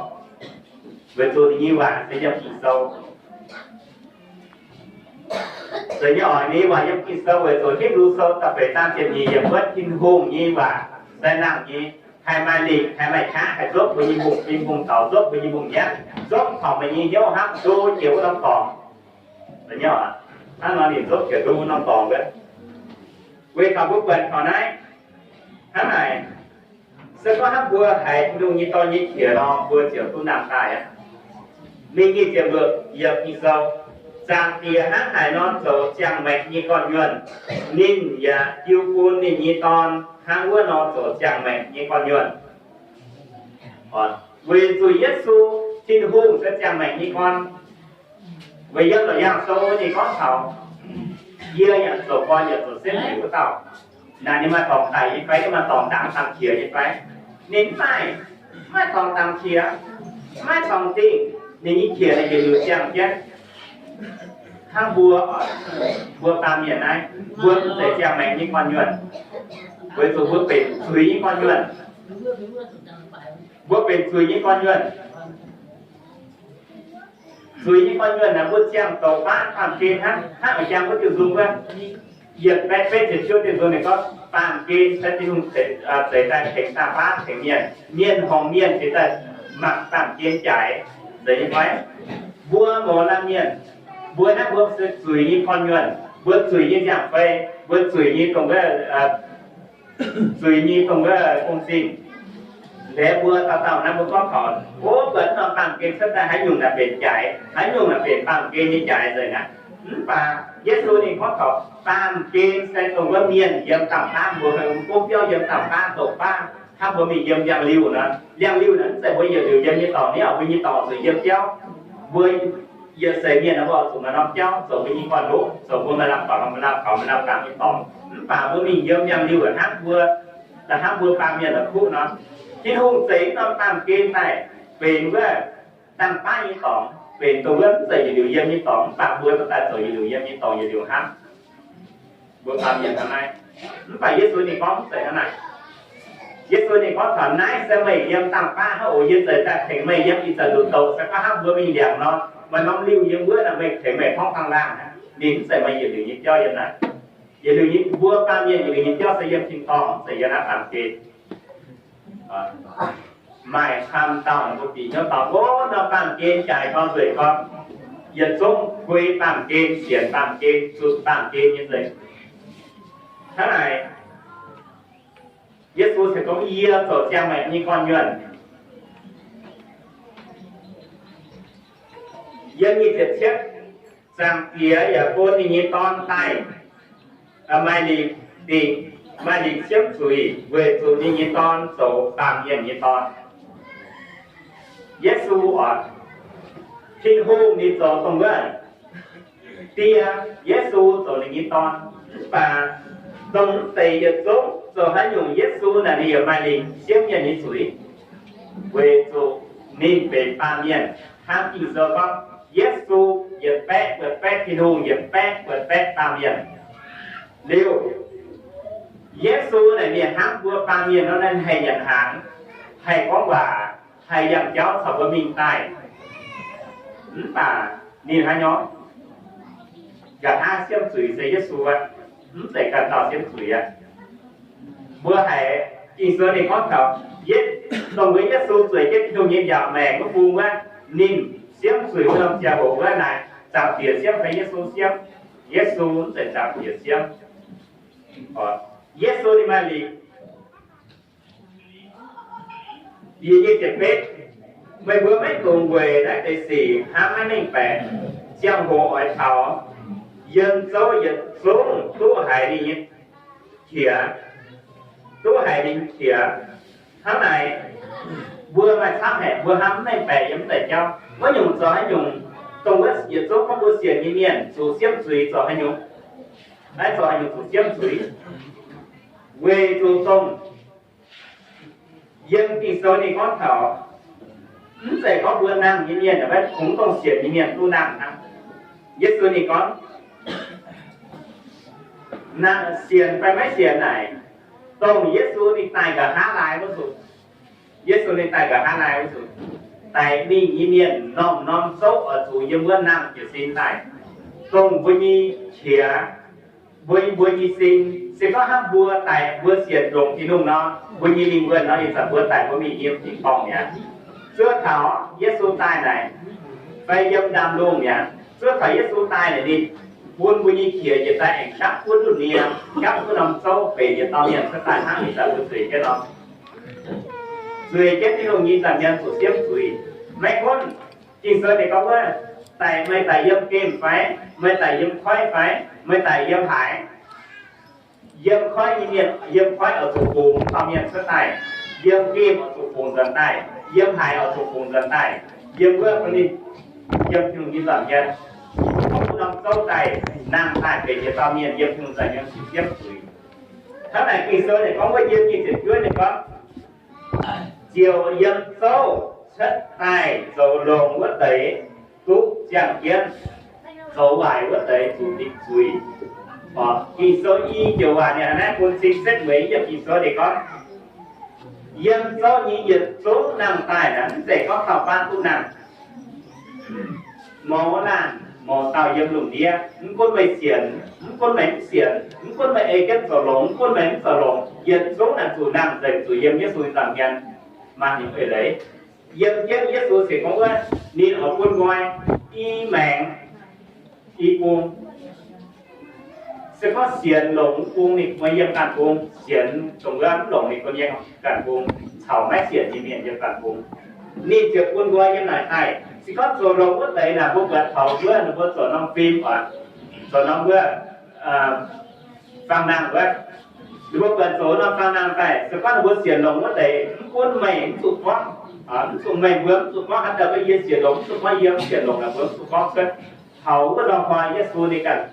weic zuqc ninh nyei waac se yiem Ging-Sou. Zeiz nyei oc, ninh nyei waac yiem Ging-Sou, weic zuqc Hipv^lu Sou da'feix zaang ziepc nyeic yiemc wuov, Tin-Hungh nyei waac se nangh nyei, haih maaih lingc, haih maaih qaqv, haih nzopv mbuo nyei mbungv-fim mbungv-taux, nzopv mbuo nyei mbungv-nyaanh, nzopv taux meih nyei hnyouv hnangv nzopv jiex wuov norm dorngx. Hnangv nor ninh nzopv jiex wuov norm dorngx wuov. Weic taux mbuo buatc taux naaiv, hnangv naaic, se gorngv hnangv mbuo haiz Tin-Hungh nyei Dorn nyei qiex nor, mbuo ziouc duqv nangh daaih aqv. Ninh nyei ziepc luoqc yiemc Ging-Sou, Zaangc Diex hnangv haaix nor zoux ziangh maengc nyei gorn-nyuonh, ninh yaac jiu bun ninh nyei Dorn hnangv wuov nor zoux ziangh maengc nyei gorn-nyuonh. Weic zuqc Yesu, Tin-Hungh se ziangh maengc nyei gorn. Weic yiem Laauc Yaangh Sou ninh gorngv taux, yie yaac zoux gorn yaac zoux sienv liuz wuov dauh. Naaic ninh maaih dorngx daic nyei fai? Ninh maaih dorngx dangx dangx qiex nyei fai? Ninh mv maaih, mv maaih dorngx dangx qiex, mv maaih dorngx dingh. Ninh nyei qiex naaic yietc liuz ziangh jienv. Hnangv mbuo, mbuo baamh mienh naaiv, mbuo mv zeiz ziangh maengc nyei gorn-nyuonh, weic zuqc mbuo benx zuiz nyei gorn-nyuonh. Mbuo benx zuiz nyei gorn-nyuonh. Zuiz nyei gorn-nyuonh naaic, mbuo ziangh zoux baav baamh gen hnangv, hnangv a'jang wuov diuh nzung wuov, yietc baeqv betv ziepc juov diuh nzung ninh gorngv, baamh gen se Tin-Hungh zeix daaih tengx daanh baav tengx mienh, mienh horngc mienh zeix daaih mangc baamh gen jaaix. Zeiz nyei fai? Mbuo mouz laanh mienh, mbuo naaiv mbuo se zuiz nyei gorn-nyuonh, mbuo zuiz nyei nziaamv-fei, mbuo zuiz nyei dongh wuov, zuiz nyei dongh wuov gong-zinh. Laengz mbuo dauh dauh naaiv mbuo gorngv taux, o, mbuo norm baamh gen cuotv daaih haaix nyungc naaic benx jaaix, haaix nyungc naaic benx baamh gen nyei jaaix nzengc aqv. Mv baac Yesu ninh gorngv taux baamh gen se dongh wuov mienh yiem daanh baav, mbuo heuc mbuo biauv yiem daanh baav zoux baav, hnangv mbuo mingh yiem ndiangx-liuh nor. Ndiangx-liuh naaic mv zeiz mbuo yietc liuz yiem nyei dorngx, ninh mbuo nyei dorngx zuqc yiem biauv. Mbuo yietc seix mienh nor mbuo zuqc maaih norm biauv zoux mbuo nyei gorn-ndoqv, zoux mbuo maaih lamh baac maaih lamh baac maaih lamh baac nyei dorngx. Mv baac mbuo mingh yiem ndiangx-liuh hnangv mbuo, hnangv mbuo baamh mienh la'kuqv nor. Tin-Hungh zeix norm baamh gen daaih benx wuov daanh baav nyei dorngx, benx dongh wuov mv zeiz yietc liuz yiem nyei dorngx, mv baac mbuo daaih zoux yietc liuz yiem nyei dorngx yietc liuz hnangv. Mbuo baamh mienh hnangv naaiv. Mv baac Yesu ninh gorngv mv zeiz hnangv naaic. Yesu ninh gorngv taux naaiv se meih yiem daanh baav hnangv oc, yie zeiz daaih tengx meih yiem ih zanc nduqc douc. Se gorngv hnangv mbuo mingh ndiangx nor, maaih norm liuh yiem wuov naaic, meih tengx meih hnangv laangh. Ninh mv zeiz meih yietc liuz nyei biauv yiem naaic. Yietc liuz nyei, mbuo baamh mienh yietc liuz nyei biauv se yiem tin-dorngh, mv zeiz yiem naaiv baamh gen. Maaih camv dauh mbuo bieqc hnyouv taux, o, norm baamh gen jaaix gorn nzueic gorn, yietc zungv guei baamh gen, sienx baamh gen, zutc baamh gen nyei nzengc. Hnangv naaic, Yesu se gorngv, yie zoux ziangh maengc nyei gorn-nyuonh. Yiem nyic ziepc cietv, Zaangc Diex yaac bun ninh nyei Dorn daaih, maaih lingc, maaih lingc siemv zuiz weic zuqc ninh nyei Dorn zoux baamh mienh nyei dorn. Yesu oc, Tin-Hungh ninh zoux dongh wuov Die, Yesu zoux ninh nyei Dorn. Mv baac dongh mv zeiz yietc zungv zoux haaix nyungc Yesu naaic ninh yaac maaih lingc siemv mienh nyei zuiz, weic zuqc ninh benx baamh mienh. Hnangv Ging-Sou gorngv, Yesu yietc baeqv buatc baeqv Tin-Hungh, yietc baeqv buatc baeqv baamh mienh. Liuz, Yesu naaic ninh hnangv mbuo baamh mienh nor, ninh haih nyanc hnaangx, haih gorngv waac, haih yangh jauv caux mbuo mingh daaih. Mv baac ninh haaix nyungc? Nqa'haav siemv zuiz se Yesu aqv, mv zeiz ganh dauh siemv zuiz aqv. Mbuo haiz Ging-Sou ninh gorngv taux, dongh wuov Yesu zueiz jienv Tin-Hungh nyei mbiaauc maengc wuov bung wuov, ninh siemv zuiz wuov norm ziangh hoc wuov naaic, Zaangc Diex siemv fai Yesu siemv? Yesu, mv zeiz Zaangc Diex siemv. Yesu ninh maaih lingc. Yie nyei ziepc betv, meih mbuo maiv dungx weic naaiv deix sic hnamv maiv mengh baeqc. Ziangh hoc oix taux, yiem zouv yietc zungv duqv haiz ninh nyei qiex, duqv haiz ninh qiex. Hnangv naaic, mbuo maaih camv haic, mbuo hnamv maiv mengh baeqc yiem mv deix jauv. Wuov nyungc zoux haaix nyungc, dongh wuov yietc zungv gorngv mbuo sienx nyei mienh zuqc siemv zuiz zoux haaix nyungc? Naaiv zoux haaix nyungc zuqc siemv zuiz? Weic zuqc dongh yiem Ging-Sou ninh gorngv taux, mv zeiz gorngv mbuo nangh nyei mienh, maiv kungx dongh sienx nyei mienh duqv nangh hnangv. Yesu ninh gorngv, nangh sienx fai maiv sienx naaic, dongh Yesu ninh daaih nqa'haav laai wuov nzunc, Yesu ninh daaih nqa'haav laai wuov nzunc, daic mingh nyei mienh norm-norm zouv oix zuqc yiem wuov nangh jiez sin daaih, dongh mbuo nyei qiex, mbuo, mbuo nyei sin. Se gorngv hnangv mbuo daic, mbuo sienx longx Tin-Hungh nor, mbuo nyei lingh wuonh nor, ih zanc mbuo daic mbuo mingh yiem tin-dorngh mi'aqv. Zuov taux Yesu daaih naaic, fai yiem ndaamv-lungh mi'aqv. Zuov taux Yesu daaih naaic, ninh bun mbuo nyei qiex njiec daaih aengx qapv wuov ndutv nie, qapv wuov norm zouv, benx yietc dauh mienh cuotv daaih hnangv ih zanc mbuo zueiz jienv nor. Zueiz jienv Tin-Hungh nyei nza'hmien zuqc siemv zuiz. Maiv gunv Ging-Sou ninh gorngv wuov, daic, meih daic yiem gemh fai, meih daic yiem koiv fai, meih daic yiem haaix, yiem koiv nyei mienh, yiem koiv oix zuqc fungx dauh mienh cuotv daaih, yiem gemh oix zuqc fungx nzuonx daaih, yiem haaix oix zuqc fungx nzuonx daaih, yiem wuov, ninh yiem Tin-Hungh nyei nza'hmien, wuov norm zouv daaih nangh daaih benx yietc dauh mienh yiem Tin-Hungh nza'hmien zuqc siemv zuiz. Hnangv naaic Ging-Sou ninh gorngv wuov, yiem nyic ziepc juov ninh gorngv, ziouc yiem zouv cuotv daaih zoux longx wuov deix duqv ziangh jienv, zoux waaic wuov deix zuqc dingc zuiz. Ging-Sou i joux waac ninh naaiv bun cing setv mueiz yiem Ging-Sou ninh gorngv, yiem zouv nyei yietc zungv nangh daaih naaic, mv zeiz gorngv dauh baav duqv nangh. Mouz laanh mouz dauh yiem lungh ndiev, mv gunv meih sienx, mv gunv meih mv sienx, mv gunv meih ei jienv zoux longx, mv gunv meih mv zoux longx, yietc zungv naaic zuqc nangh nzengc, zuqc yiem Yesu nza'hmien. Maaih nyungc eix leiz. Yiem jienv Yesu se gorngv wuov, ninh oix bun nqoi i maengx i bung. Se gorngv sienx longx mv bung, ninh bun yiem ganh bung. Sienx dongh wuov mv longx, ninh bun yiem ganh bung, caux maiv sienx nyei mienh yiem ganh bung. Ninh ziouc bun nqoi yiem naaic daaih. Se gorngv zoux longx wuov deix naaic, mbuo buatc taux wuov, ninh mbuo zoux norm fim oc, zoux norm wuov, fang nangh wuov, ninh mbuo buatc zoux norm fang nangh daaih, se gorngv ninh mbuo sienx longx wuov deix, mv gunv meih mv zuqc gorngv, mv zuqc, meih mbuo mv zuqc gorngv haaix dauh, yie sienx longx mv zuqc gorngv, yie mv sienx longx naaic mbuo mv zuqc gorngv cuotv. Taux wuov norm hnoi Yesu ninh ganh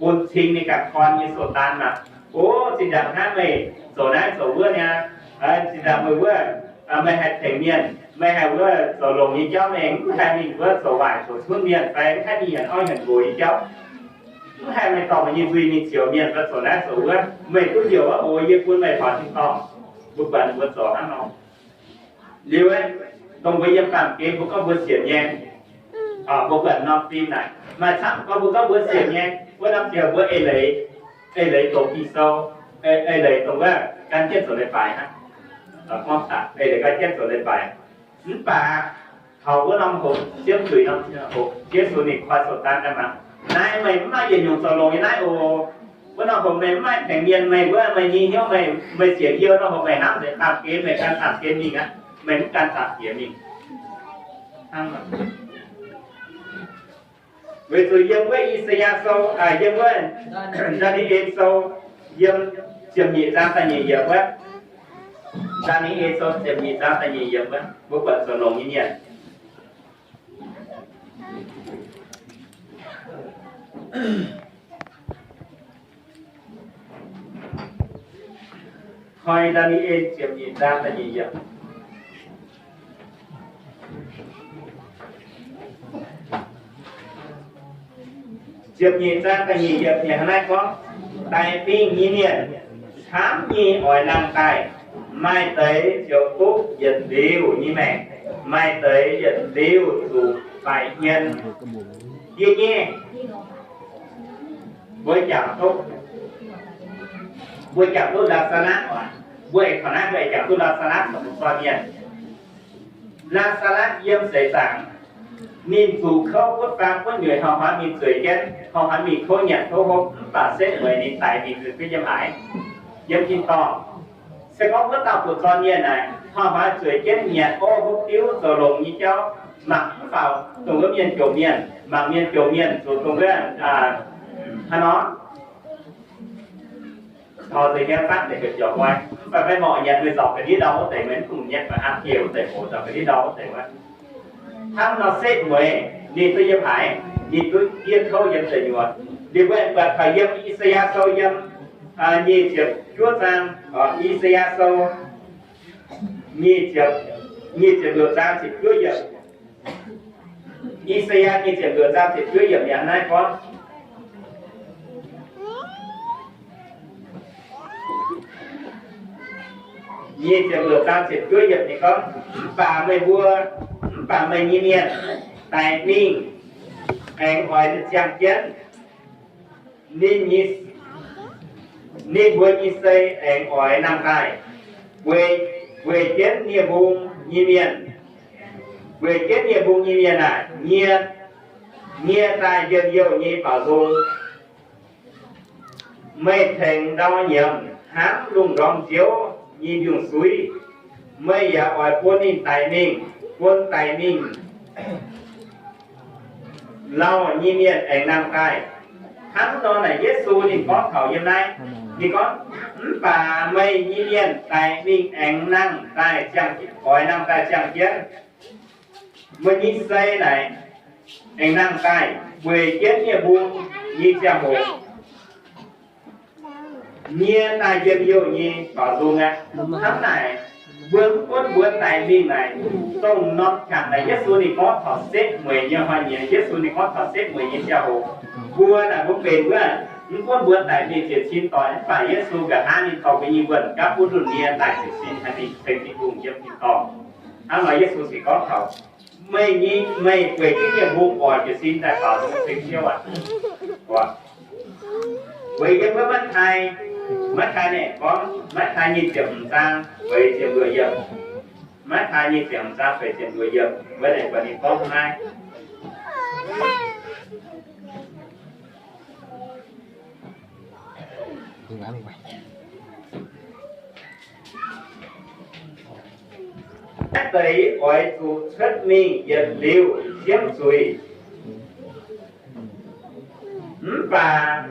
bun cing ninh ganh gorn nyei sou daan maah, o, zinh ndaangc naaiv meih zoux naaiv zoux wuov niaa, zinh ndaangc meih wuov, meih haih tengx mienh, meih haih wuov zoux longx nyei jauv, meih mv haih mingh wuov zoux waaic zoux cunv mienh fai mv haih mingh nyanc orv nyanc nqox nyei jauv, mv haih meih dorh meih nyei nzuih mingh zioux mienh fai zoux naaiv zoux wuov, meih duqv heuc aqv oc, yie bun meih taux tin-dorngh. Mbuo buatc ninh mbuo zoux hnangv nor. Liuz, dongh mbuo yiem baamh gen mbuo gorngv mbuo sienx nyei, mbuo buatc norm fim naaic maaih camv gorngv mbuo gorngv mbuo sienx nyei, wuov norm ziouc mbuo eix leiz, eix leiz doqc Ging-Sou, eix leiz dongh wuov gan jienv zoux leiz-baaix hnangv. Gorngv eix leiz gan jienv zoux leiz-baaix. Mv baac taux wuov norm hoc siemv zuiz norm hoc, Yesu ninh koi sou daan daaih mangc, naaiv meih mv maaih yietc nyungc zoux longx nyei naaiv oc. Wuov norm hoc meih mv maaih tengx mienh, meih wuov meih nyei hnyouv, meih, meih sienx Iu norm hoc meih hnamv nzengc baamh gen, meih gan baamh gen mingh aqv, meih mv gan baamh bieqc mingh. Weic zuqc yiem wuov I^saa^yaa Sou, yiem wuov Ndaa^ni^en Sou, yiem ziepc nyeic zaang da'nyeic yiemc wuov. Ndaa^ni^en Sou ziepc nyeic zaang da'nyeic yiemc wuov, mbuo buatc zoux longx nyei mienh. Koi Ndaa^ni^en ziepc nyeic zaang da'nyeic yiemc. Ziepc nyeic zaang da'nyeic yiemc hnangv naaiv gorngv, daic mingh nyei mienh camv nyei oix nangh daaih, maaih deix ziouc duqv yietc liuz nyei maengc, maaih deix yietc liuz zuqc baaic hmien. Yie nyei, mbuo jangx duqv, mbuo jangx duqv Laa^saa^latv oc. Mbuo aengx taux naaiv mbuo aengx jangx duqv Laa^saa^latv zoux mbuo gorn mienh. Laa^saa^latv yiem seix zaangc, ninh zuqc kouv butv faang butv nyueiz, hnoi-hnoi mingh zueiz jienv, hnoi-hnoi mingh tov nyanc tov hopv, mv baac setv mueiz ninh daic mingh zuqc duqv yiem haaix? Yiem tin-dorngh. Se gorngv wuov dauh buoz-zorn mienh naaic, hnoi-hnoi zueiz jienv nyanc orv hopv diuv zoux longx nyei jauv, mangc mv faaux dongh wuov mienh jomc mienh, mangc mienh jomc mienh zuqc dongh wuov hnangv nor. Taux zeix nyei fatv deix gu'jauv nqoi, mv baac maiv horpc nyanc meih zorc ga'ndiev ndau wuov deix, meih mv dungx nyanc meih an jiex wuov deix, hoc zorc ga'ndiev ndau wuov deix wuov. Hnangv nor setv mueiz ninh duqv yiem haaix? Ninh duqv diev kouv yiem deic nyuoz. Liuz mbuo aengx buatc taux yiem I^saa^yaa Sou yiem Nyic ziepc juov zaang, I^saa^yaa Sou, nyic ziepc, nyic ziepc luoqc zaang ziepc juov yiemc. I^saa^yaa nyic ziepc luoqc zaang ziepc juov yiemc yaac naaiv gorngv, nyic ziepc luoqc zaang ziepc juov yiemc ninh gorngv, mv baac meih mbuo, mv baac meih nyei mienh daic mingh aengx oix ziangh jienv ninh nyei, ninh mbuo nyei sei aengx oix nangh daaih, weic, weic jienv nie-mbung nyei mienh, weic jienv nie-mbung nyei mienh aah, nyie, nyie daaih njien-youh nyei baaux nzung. Meih tengx ndau nyiemc hnangv lungh ndorm nziouv nyei mbiungc-suiv, meih yaac oix bun ninh daic mingh, bun daic mingh lauh nyei mienh aengx nangh daaih. Hnangv nor naaic Yesu ninh gorngv taux yiem naaiv, ninh gorngv, mv baac meih nyei mienh daic mingh aengx nangh daaih ziangh, oix nangh daaih ziangh jienv, meih nyei sei naaic aengx nangh daaih weic jienv nie-mbung nyei ziangh hoc, nyie daaih njien-youh nyei baaux nzung aqv. Hnangv naaic, mbuo mv gunv mbuo daic mingh naaic, dongh norm qangx naaic Yesu ninh gorngv taux setv mueic nyei hnoi-nyiex, Yesu ninh gorngv taux setv mueic nyei ziangh hoc, mbuo naaic mbuo benx wuov, mv gunv mbuo daic mingh ziepc cin doic, mv baac Yesu nqa'haav ninh dorh mbuo nyei wuonh gapv butv ndunh nie daaih jiez sin haic mingh ceng Tin-Hungh yiem tin-dorngh. Hnangv nor Yesu ziouc gorngv taux, meih nyei, meih weic jienv nie-mbung oix jiez sin daaih baaux nzung ceng Ziouv aqv. Weic yiem wuov Matv^taai, Matv^taai naaic gorngv, Matv^taai nyic ziepc hmz zaang feix ziepc luoqc yiemc, Matv^taai nyic ziepc hmz zaang feix ziepc luoqc yiemc, wuov naaic buatc ninh gorngv naaiv. Naaiv deix oix zuqc cuotv mingh yietc liuz siemv zuiz. Mv baac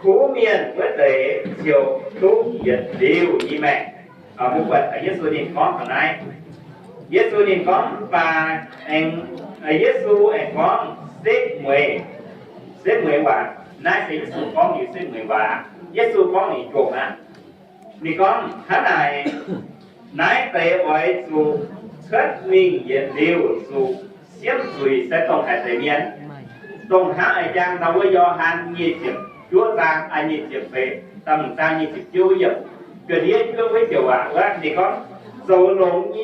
kuv mienh wuov deix ziouc duqv yietc liuz nyei maengc. Mbuo buatc Yesu ninh gorngv taux naaiv. Yesu ninh gorngv mv baac aengx, Yesu aengx gorngv setv mueiz, setv mueiz waac. Naaiv se Yesu gorngv liuz setv mueiz waac. Yesu gorngv ninh jomc aqv. Ninh gorngv hnangv naaic, naaiv deix oix zuqc cuotv mingh yietc liuz zuqc siemv zuiz se dongh haaix deix mienh, dongh hnangv a'jang ndau wuov Yo^han nyic ziepc juov zaang, nyic ziepc feix, da'hmz zaang nyic ziepc juov yiemc, ga'ndiev juov wuov ziouc waac wuov, ninh gorngv zoux longx,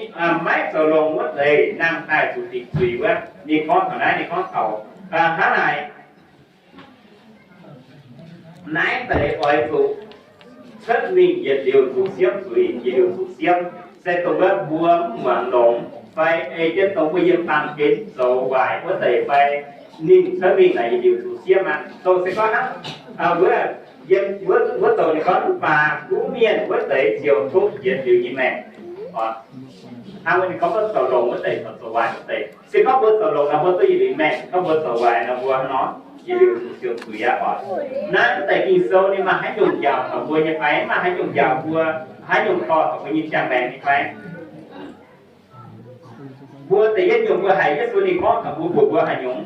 maiv zoux longx wuov deix nangh daaih zuqc dingc zuiz wuov. Ninh gorngv taux naaiv, ninh gorngv taux hnangv naaic. Naaiv deix oix zuqc cuotv mingh yietc liuz zuqc siemv zuiz, yietc liuz zuqc siemv, se dongh wuov mbuo mv muangx longx, fai ei jienv dongh mbuo yiem baamh gen zoux waaic wuov deix fai, ninh cuotv mingh naaic yietc liuz zuqc siemv aqv. Dongh se gorngv hnangv wuov, yiem wuov, wuov douc ninh gorngv mv baac kuv mienh wuov deix ziouc duqv yietc liuz nyei maengc. Hnangv wuov ninh gorngv mbuo zoux longx wuov deix caux zoux waaic wuov deix. Se gorngv mbuo zoux longx nor mbuo duqv yietc liuz maengc, gorngv mbuo zoux waaic nor mbuo hnangv nor yietc liuz zuqc siemv zuiz aqv oc. Naaiv deix Ging-Sou ninh maaih haaix nyungc njaaux taux mbuo nyei fai? Maaih haaix nyungc njaaux mbuo, haaix nyungc dorh taux mbuo nyei ziangh maengc nyei fai? Mbuo da'yietv nyungc mbuo haiz Yesu ninh gorngv taux mbuo, mbuox mbuo haaix nyungc?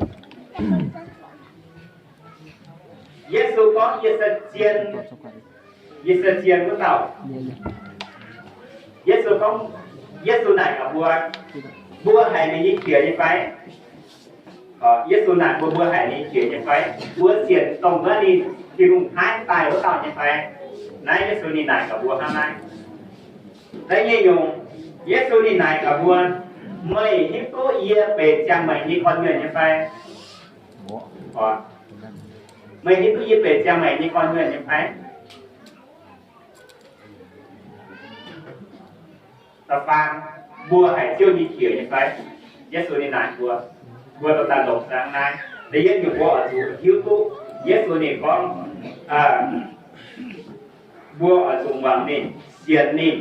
Yesu gorngv, yie se zien, yie se zien wuov dauh. Yesu gorngv, Yesu naaic gaax mbuo, mbuo haiz ninh nyei qiex nyei fai? Yesu naaic mbuo, mbuo haiz ninh qiex nyei fai? Mbuo sienx dongh wuov ninh, Tin-Hungh paaiv daaih wuov dauh nyei fai? Naaiv Yesu ninh naaic gaax mbuo hnangv naaiv. Da'nyeic nyungc, Yesu ninh naaic gaax mbuo, meih hiuv duqv yie benx ziangh maengc nyei korv-lienh nyei fai? Meih hiuv duqv yie benx ziangh maengc nyei korv-lienh nyei fai? Da'faam, mbuo haiz Ziouv nyei qiex nyei fai? Yesu ninh naaic mbuo, mbuo dorh daaih longc hnangv naaiv. Da'yietv nyungc mbuo oix zuqc hiuv duqv Yesu ninh gorngv, mbuo oix zuqc muangx ninh, sienx ninh.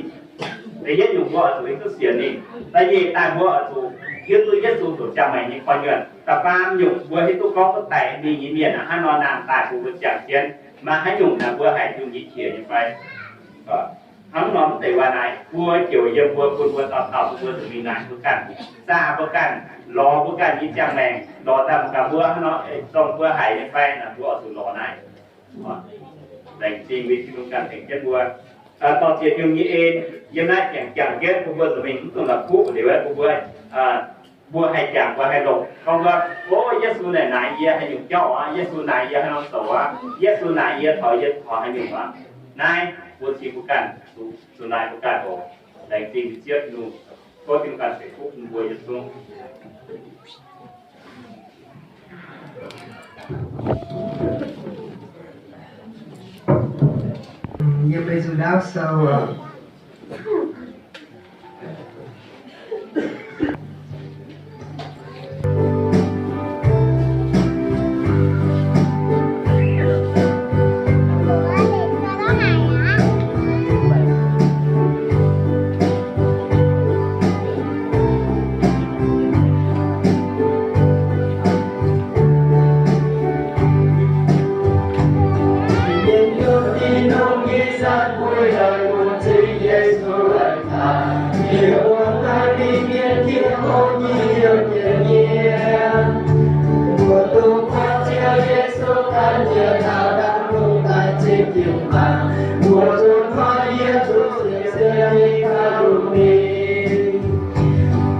Da'yietv nyungc mbuo oix zuqc hiuv duqv sienx ninh. Da'nyeic daaih mbuo oix zuqc hiuv duqv Yesu zoux ziangh maengc nyei korv-lienh. Da'faam nyungc mbuo hiuv duqv gorngv wuov deix mingh nyei mienh hnangv nor nangh daaih bun mbuo ziangh jienv. Maaih haaix nyungc naaic mbuo haiz Tin-Hungh nyei qiex nyei fai? Hnangv nor mv deix waac naaic, mbuo jiex yiem mbuo bun mbuo dauh dauh bun mbuo zuqc mingh naaic mbuo ganh, zaah mbuo ganh, lorz mbuo ganh nyei ziangh maengc, lorz daaih gaax mbuo hnangv nor, dongh mbuo haiz nyei fai naaic, mbuo oix zuqc lorz naaic. Laengz zingh mbuo Tin-Hungh ganh tengx jienv mbuo. Dorh ziex nyungc nyei en yiem naaiv jangx jangx jienv bun mbuo nza'hmien mv dungx la'kuqv liuz, mbuo, mbuo, mbuo haih jangx, mbuo haih longc. Gorngv wuov, O, Yesu naaic naaic yie haaix nyungc jauv aqv, Yesu naaic yie haaix norm douc aqv, Yesu naaic yie taux yie taux haaix nyungc aqv. Naaiv mbuo cingx mbuo ganh zuqc, zuqc naaic mbuo ganh oc. Laengz zingh Ziouv Tin-Hungh, tov Tin-Hungh ganh ceix fuqv bun mbuo yietc zungv. Yiem mbuo zuqc ndaauv sou.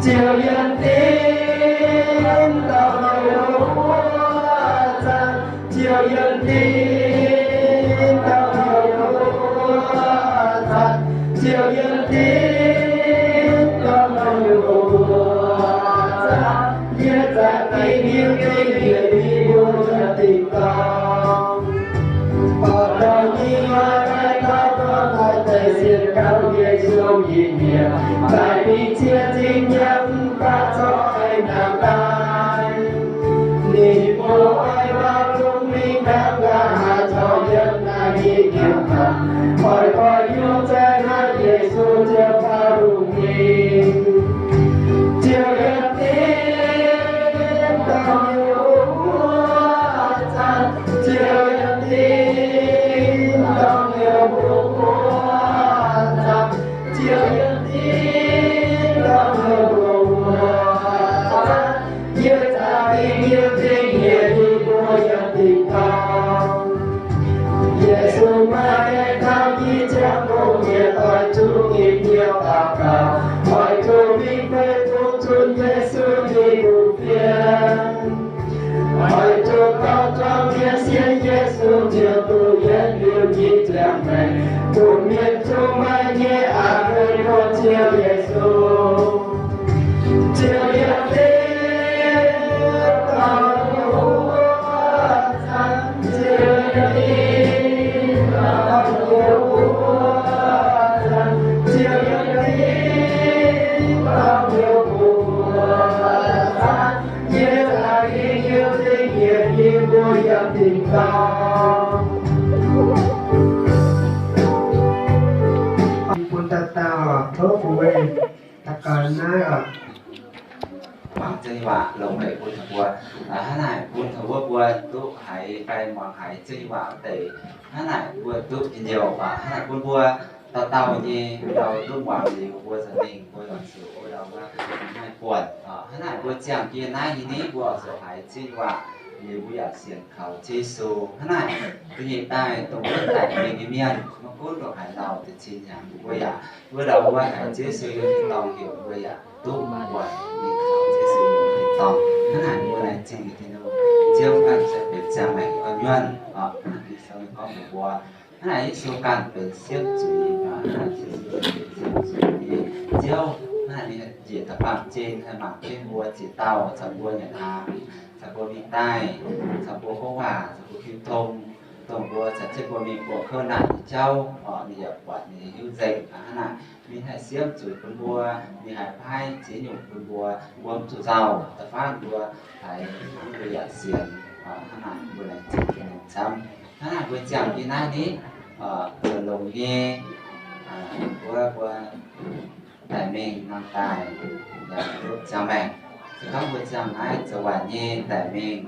Ziouv yiem dingc dorngx nyei wuov zanc, Ziouv yiem dingc dorngx nyei wuov zanc, Ziouv yiem dingc dorngx nyei wuov zanc, yie za'gengh hiuv duqv yietc nyungc mbuo yiem dingc dorngx. Oix dorh nyei hnoi daaih gauh dorh daaih deix sienx kaux Yesu nyei mienh, daaih mingh cie zingh yiem mv baac corc haih nangc daaih. Ninh mbuo oix maaih lungh mingh ganh nqa'haav corc yiem naaiv nyei jiem-baengc, oix dorh yungz zaih naaiv Yesu Ziouv faaux lungh mingh. Ziouv yiem dingc dorngx nyei wuov zanc, Ziouv yiem dingc dorngx nyei wuov zanc, Ziouv yiem dingc dorngx nyei wuov zanc, yie za'gengh hiuv duqv yietc nyungc mbuo yiem dingc dorngx. Yesu maaih gaengh taux i ziangh hoc mienh oix zuqc ginv hnyouv daux gaux, oix zuqc mingh fei bun zunv Yesu nyei kuv fienx. Oix zuqc dorh zuangx mienh sienx Yesu Ziouv duqv yietc liuz nyei ziangh maengc, bun mienh zungv maaih nyei aqc hlen bun Ziouv Yesu. Ziouv yiem dingc dorngx nyei wuov zanc, Ziouv yiem dingc dorngx nyei wuov zanc, Ziouv yiem dingc dorngx nyei wuov zanc, yie za'gengh hiuv duqv yietc nyungc mbuo yiem dingc dorngx. Bun dauh dauh tov bun meih daux gaux naaiv oc. Muangx Ziouv nyei waac longx haic bun taux mbuo. Hnangv naaic bun taux wuov mbuo duqv haiz fai muangx haiz Ziouv nyei waac wuov deix, hnangv naaic mbuo duqv njien-youh. Hnangv naaic bun mbuo dauh dauh nyei ndau duqv muangx liuz, mbuo za'gengh mbuo oix zuqc wuov ndau wuov maaih buonc. Hnangv naaic mbuo ziangh jienv naaiv nyei ni, mbuo oix zuqc haiz Ziouv nyei waac liuz mbuo yaac sienx kaux Ziouv Yesu. Hnangv naaic da'nyeic daaih dongh wuov daic mingh nyei mienh, maiv gunv ndongc haaix lauh deix cin hnyangx, mbuo yaac wuov ndau wuov haiz Ziouv Yesu nyei tin-dorngh heuc mbuo yaac duqv buatc mingh kaux Ziouv Yesu nyei tin-dorngh. Hnangv naaic mbuo laengz zingh Tin-Hungh, Ziouv ganh se benx ziangh maengc orn nyuonh. Ging-Sou gorngv mbuox mbuo, hnangv naaic Yesu ganh benx siemv zuiz, hnangv naaic Yesu benx siemv zuiz nyei Ziouv. Hnangv naaic ninh njiec da'faanh zinh haih mangc jienv mbuo ziex dauh, caux mbuo nyanc hnaangx, caux mbuo mingh daaih, caux mbuo houv waac, caux mbuo hiuv tong, dongh mbuo caux jienv mbuo mingh buangh kouv naanc nyei jauv, orqc, ninh yaac buatc, ninh hiuv nzengc. Hnangv naaic ninh haih siemv zuiz bun mbuo, ninh haih paaiv ziex nyungc bun mbuo, mbuo mv zuqc nzauh, da'faanh mbuo haiz hnangv mbuo yaac sienx. Hnangv naaic mbuo laengz zingh Tin-Hungh camv. Hnangv naaic mbuo ziangh jienv naaiv ni, zoux longx nyei, mbuo, mbuo daic mingh nangh daaih, yaac duqv ziangh maengc. Se gorngv mbuo ziangh naaiv zoux waanc nyei daic mingh,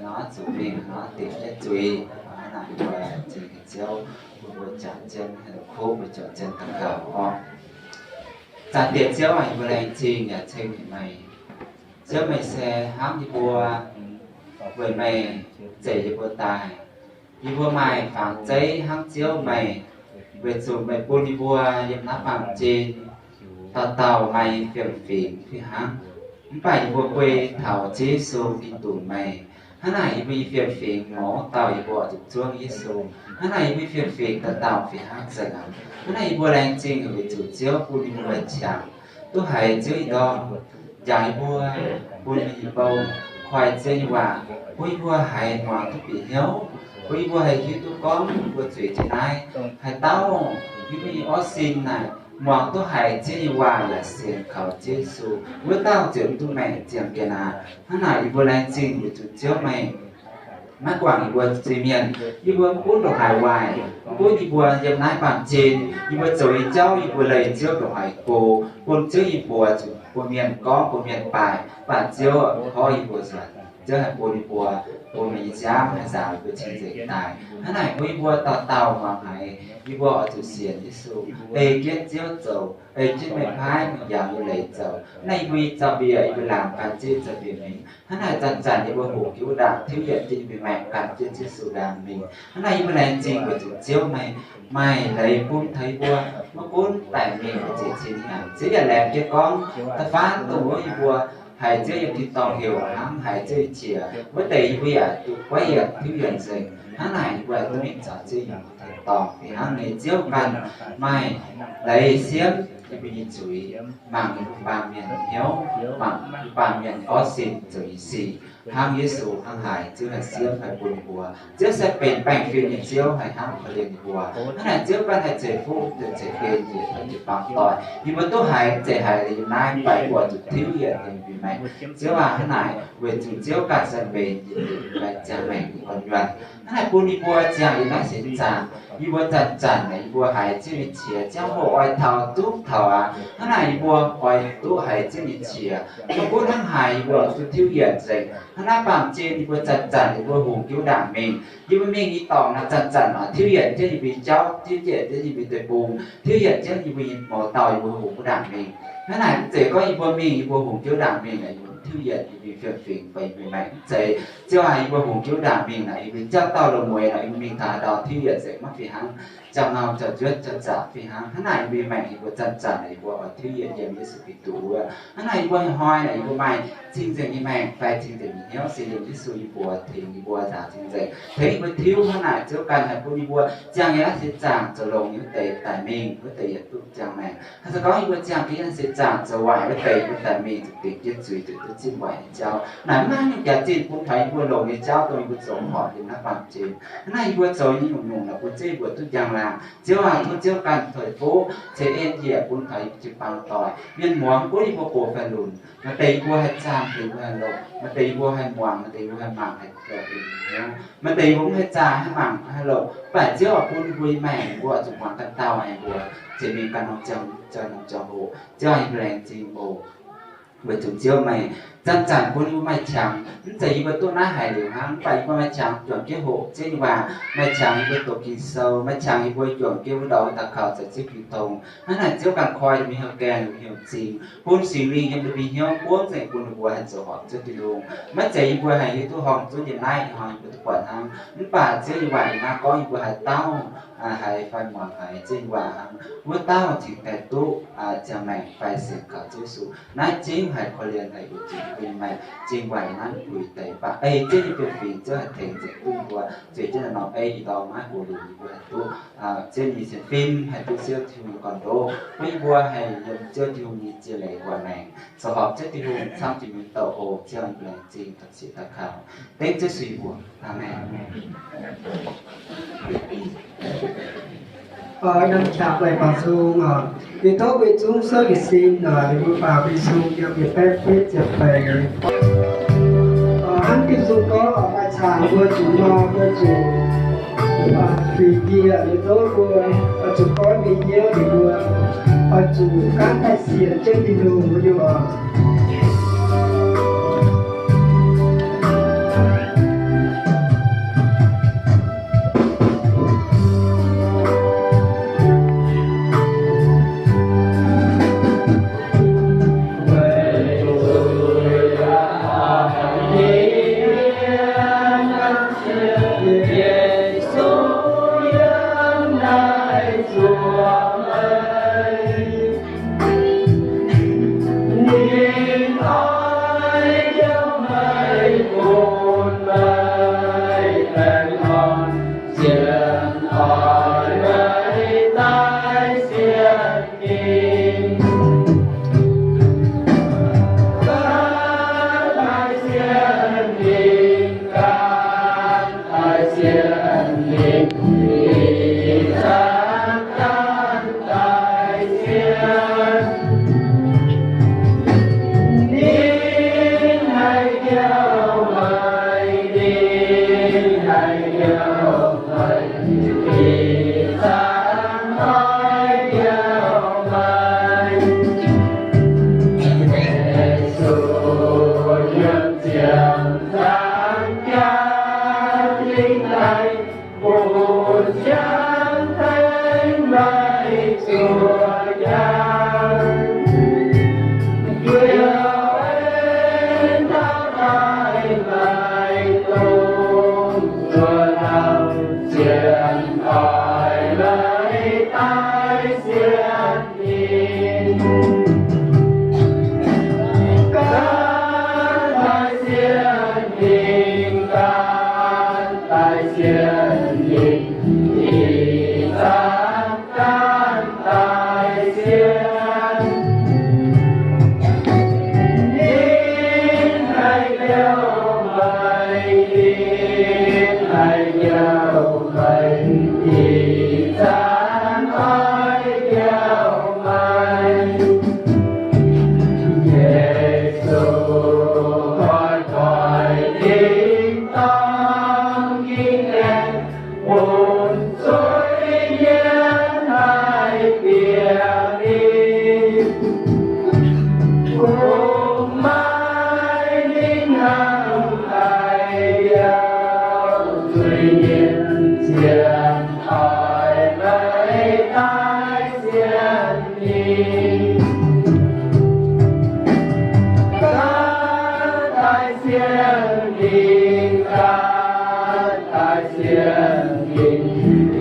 nor zuqc mingh nor dingc jienv zuiz, hnangv naaic mbuo zingh Ziouv, mbuo, mbuo jangx jienv kuv, mbuo jangx jienv daux gaux orqc. Zaangc Diex Ziouv aac, mbuo laengz zingh yaac ceng haic meih. Ziouv, meih se hnamv yie mbuo, weic meih zeix yie mbuo daaih. Yie mbuo maaih fangx zeiv hnangv Ziouv meih, weic zuqc meih bun yie mbuo yiem naaiv baamh gen dauh dauh maaih fiem-fingx fih hnangv. Mv baac yie mbuo guei taux Ziouv Yesu Giduc meih. Hnangv naaic yie mbuo nyei fiem-fingx mouz dauh yie mbuo oix zuqc zuangv Yesu. Hnangv naaic yie mbuo fiem-fingx dauh dauh fih hnangv zengc aqv. Hnangv naaic yie mbuo laengz zingh weic zuqc Ziouv bun yie mbuo qangx duqv haiz Ziouv nyei ndorm, njaaux yie mbuo, bun yie mbuo koi Ziouv nyei waac, bun yie mbuo haiz muangx duqv bieqc hnyouv, bun yie mbuo haih hiuv duqv gorngv yie mbuo zueiz jienv naaiv haaix dauh, yie mbuo nyei orv sin naaic muangx duqv haiz Ziouv nyei waac yaac sienx kaux Ziouv Yesu, wuov dauh ziouc duqv maengc ziangh jienv aqv. Hnangv naaic yie mbuo laengz zingh weic zuqc Ziouv meih maiv guangc yie mbuo zuiz-mienh. Yie mbuo mv gunv ndongc haaix waaic, mv gunv yie mbuo yiem naaiv baamh gen, yie mbuo zoux nyei jauv, yie mbuo leih Ziouv ndongc haaix go, bun Ziouv yie mbuo zuqc bun mienh gorngv, bun mienh baaih, mv baac Ziouv korv yie mbuo nzuonx. Ziouv haih bun yie mbuo, bun meih nyei nziaamv haih nzaaux yie mbuo cing-nzengc daaih. Hnangv naaic bun yie mbuo dauh dauh muangx haiz, yie mbuo oix zuqc sienx Yesu, ei jienv Ziouv zoux, ei jienv meih paaiv meih njaaux nyei leiz zoux. Naaiv yie mbuo nyei zaux-mbiec, yie mbuo laangc gan jienv zaux-mbiec mingh. Hnangv naaic zanc-zanc yie mbuo hungx jienv wuov ndaangc tiuv yienc jienv yie mbuo maengc gan jienv Ziouv Yesu ndaangc mingh. Hnangv naaic yie mbuo laengz zingh weic zuqc Ziouv meih maaih leiz bun taux yie mbuo, maiv gunv daic mingh weic zuqc cin hnyangx. Ziouv yaac laengz jienv gorngv, da'faanh dongh wuov yie mbuo haiz Ziouv nyei tin-dorngh heuc hnangv haiz Ziouv nyei qiex, wuov deix yie mbuo yaac duqv guaiv yienc tiuv yienc nzengc. Hnangv naaic yie mbuo yaac duqv mingh caux Ziouv nyei tin-dorngh fih hnangv nyei. Ziouv ganh maaih leiz siemv yie mbuo nyei zuiz, mangc yie mbuo baamh mienh hnyouv, mangc yie mbuo baamh mienh orv sin zoux nyei sic. Hnangv Yesu hnangv haaix, Ziouv haih siemv haih bun yie mbuo. Ziouv se benx baengh fim nyei Ziouv, haih hnamv korv-lienh yie mbuo. Hnangv naaic Ziouv ganh haih ceix fuqv, ceix gen yie mbuo jiu-baang doic. Yie mbuo duqv haiz, zeiz haiz liuz yiem naaiv, mv baac yie mbuo zuqc tiuv yienc yiem mbuo maengc. Ziouv aac, hnangv naaic weic zuqc Ziouv ganh se benx yie mbuo nyei ziangh maengc nyei guanh nyuonh. Hnangv naaic bun yie mbuo ziangh yiem naaiv seix zaangc, yie mbuo zanc-zanc naaic yie mbuo haiz Ziouv nyei qiex, ziangh hoc oix taux duqv taux aqv. Hnangv naaic yie mbuo oix duqv haiz Ziouv nyei qiex. Maiv gunv hnangv haaix yie mbuo oix duqv tiuv yienc nzengc. Hnangv naaiv baamh gen yie mbuo zanc-zanc yie mbuo hungx jienv wuov ndaangc mingh. Yie mbuo mingh nyei dorngx naaic zanc-zanc oix tiuv yienc jienv yie mbuo nyei jauv, tiuv yienc jienv yie mbuo nyei deic-bung, tiuv yienc jienv yie mbuo nyei mouz dauh yie mbuo hungx wuov ndaangc mingh. Hnangv naaic mv zeiz gorngv yie mbuo mingh yie mbuo hungx jienv wuov ndaangc mingh naaic yie mbuo tiuv yienc yie mbuo nyei fiem-fingx fai yie mbuo maengc, mv zeiz. Ziouv aac, yie mbuo hungx jienv wuov ndaangc mingh naaic yie mbuo jauv dauh loz mueiz naaic yie mbuo mingh taux haaix ndau tiuv yienc nzengc maiv fih hnangv. Jauv-ngau, jauv-njuotv, jauv-zaqc fih hnangv. Hnangv naaic yie mbuo nyei maengc yie mbuo zanc-zanc naaic yie mbuo oix tiuv yienc yiem Yesu Giduc wuov. Hnangv naaic yie mbuo hnoi naaic yie mbuo maaih cing-nzengc nyei maengc fai cing-nzengc nyei hnyouv se yiem Yesu yie mbuo tengx yie mbuo nzaaux cing-nzengc, tengx yie mbuo tiuv. Hnangv naaic Ziouv ganh haih bun yie mbuo ziangh yiem naaiv seix zaangc zoux longx nyei wuov deix daic mingh, wuov deix yietc duqv ziangh maengc. Hnangv se gorngv yie mbuo ziangh jienv naaiv seix zaangc zoux waaic wuov deix, yie mbuo daic mingh zuqc dingc jienv zuiz, zuqc duqv zinh waaic nyei jauv. Naaic mv maaih haaix nyungc jaax-zinh bun taux yie mbuo longx nyei jauv dongh yie mbuo zoux horpc yiem naaiv baamh gen. Hnangv naaic yie mbuo zoux nyei nyungc-nyungc naaic bun Ziouv yie mbuo duqv njang-laangc. Ziouv aac, tov Ziouv ganh ceix fuqv, ceix en yie bun taux yie mbuo jiu-baang doic. Mienh muangx mv gunv yie mbuo gox fai lunc, maaih deix yie mbuo haih zaah, maaih deix yie mbuo haih longc, maaih deix yie mbuo haih muangx, maaih deix yie mbuo haih mangc, haih longc hnyouv. Maaih deix yie mbuo mv haih zaah, haih mangc, haih longc, mv baac Ziouv oix bun yie mbuo nyei maengc, yie mbuo oix zuqc muangx ganh dauh, mbuo ziouc mingh ganh norm ziangh, norm ziangh hoc. Ziouv aac, yie mbuo laengz zingh oc. Weic zuqc Ziouv meih zanc-zanc bun yie mbuo maaih qangx, mv zeiz yie mbuo duqv naaiv haiz liuz hnangv, mv baac yie mbuo maaih qangx juangc jienv hoqc Ziouv nyei waac, maaih qangx yie mbuo doqc Ging-Sou, maaih qangx yie mbuo juangc jienv wuov ndau daux gaux caux Ziouv Tin-Hungh. Hnangv naaic Ziouv ganh koi ninh mbuo hnyouv gaengh, ninh mbuo hnyouv zingh, bun Singx Lingh yiem ninh mbuo hnyouv buonv nzengc bun ninh mbuo haih zoux horpc Ziouv Tin-Hungh. Maiv zeiz yie mbuo haih hiuv duqv horngh zunv yiem naaiv hnoi yie mbuo duqv buatc hnangv, mv baac Ziouv nyei waac yiem naaiv gorngv yie mbuo haaix dauh, aa, haiz fai muangx haiz Ziouv nyei waac hnangv, wuov dauh cingx daaih duqv, aa, ziangh maengc fai sienx kaux Ziouv Yesu. Naaiv zingv haiz korv-lienh haic weic zuqc yie mbuo nyei maengc zingh waaic naaiv puix deix, mv baac ei Ziouv nyei fiem-fingx, Ziouv haih tengx nzengc duqv yie mbuo zueiz jienv naaiv norm ei ih ndorm maiv hoc liuz yie mbuo haih duqv, aa, Ziouv nyei sienx fim, haih duqv Ziouv Tin-Hungh nyei gorn-ndoqv, bun yie mbuo haih yiem Ziouv Tin-Hungh nyei ziex leiz guangc maengc, zoux horpc Ziouv Tin-Hungh camv jiex miuc douc oc. Ziouv, yie mbuo laengz zingh daux ziex daux kaux, dengv Ziouv Yesu nyei mbuox. Aamen. Aa, yiem qaqv lai baaux nzung oc. Yie tov mbuo zungv souv jiez sin oc, yie mbuo baaux mbuo nzung yiem yietc baeqv betv ziepc feix. Aa, hnangv Ging-Sou gorngv oc, maaih caangx mbuo zuqc nor, mbuo zuqc, aa, zuiz ndie, yie tov mbuo oix zuqc goiv mbuo hnyouv, yie mbuo oix zuqc gaanv daaih sienx jienv Tin-Hungh mbuo nyei oc. Zaangc jaa dingc daaih, bun ziangx tengx meih zuov jaa. Njoux en taux daaih maaih dongh zuov dauh sienx oix meih daaih sienx ninh. Gan daaih sienx ninh, gan daaih sienx ninh, ih zanc gan daaih sienx. Ninh haih njoux meih, ninh haih njoux meih, ih zanc oix njoux meih. Yesu, koi doix dingc dorngx ging aengx bun zuiz-mienh haih bieqc ninh. Kungx maaih ninh hnangv haaix biauv zuiz-mienh sienx oix meih daaih sienx ninh. Gan daaih sienx ninh, gan daaih sienx ninh,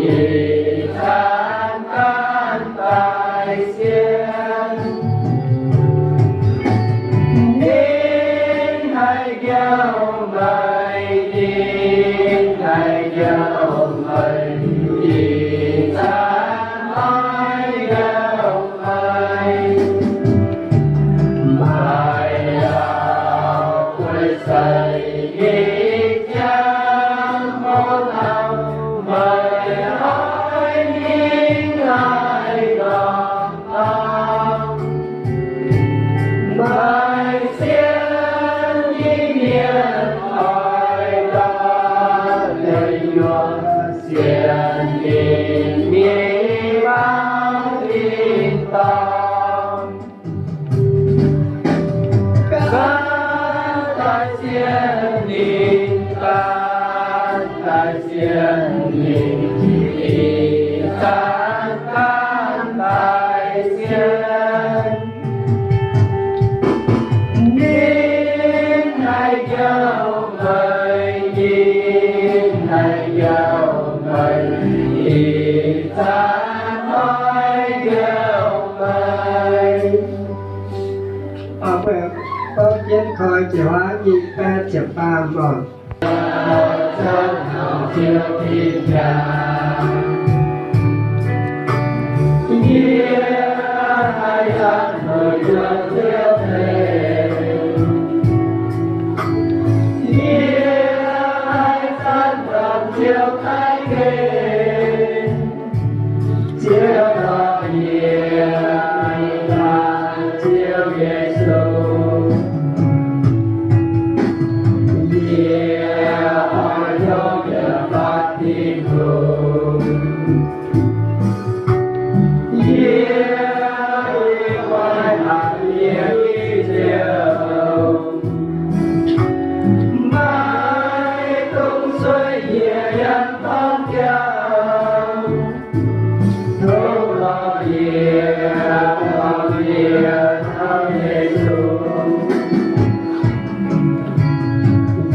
ih zanc gan daaih sienx. Ninh haih njoux meih, ninh haih njoux meih, ih zanc oix njoux meih. Maaih dauh guei-seix nyei jaa, mbuo taux meih oix ninh haih lorz dorngx. Maaih sienx nyei mienh oix dorh deic nyuoqc sienx ninh nyei baamh tin-dorngh. Gan daaih sienx ninh, gan daaih sienx ninh, ih zanc gan daaih sienx. Ninh haih njoux meih, ninh haih njoux meih, ih zanc oix njoux meih. Mbuo gorngv jienv koi ziepc hmz nyei baeqv ziepc faam oc. Ziouv dorh yie mingh dangh Ziouv Yesu. Yie oix hnyouv yiem fatv Tin-Hungh. Yie oix hnamv yie nyei Ziouv. Maiv dungx sueih yie yiem dorn jauv. Tov lorz yie, lorz yie taux Yesu.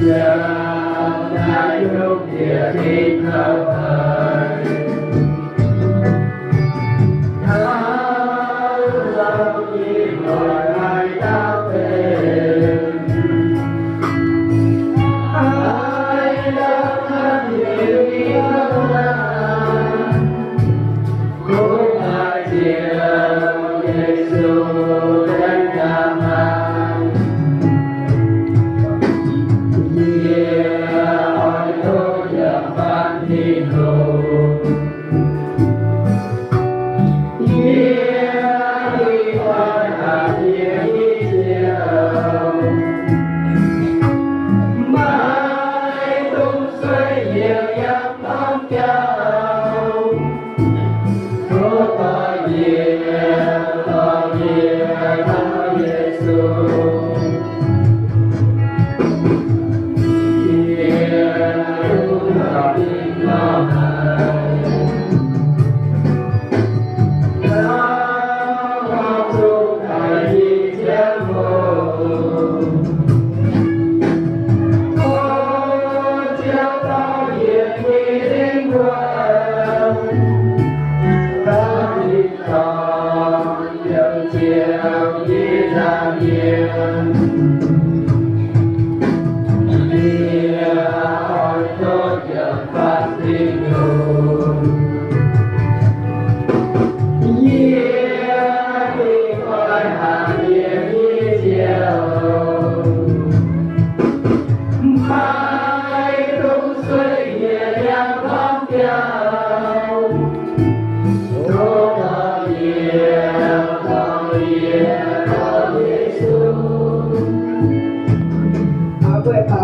Yiem naaiv lungh ndiev tin-dorngh.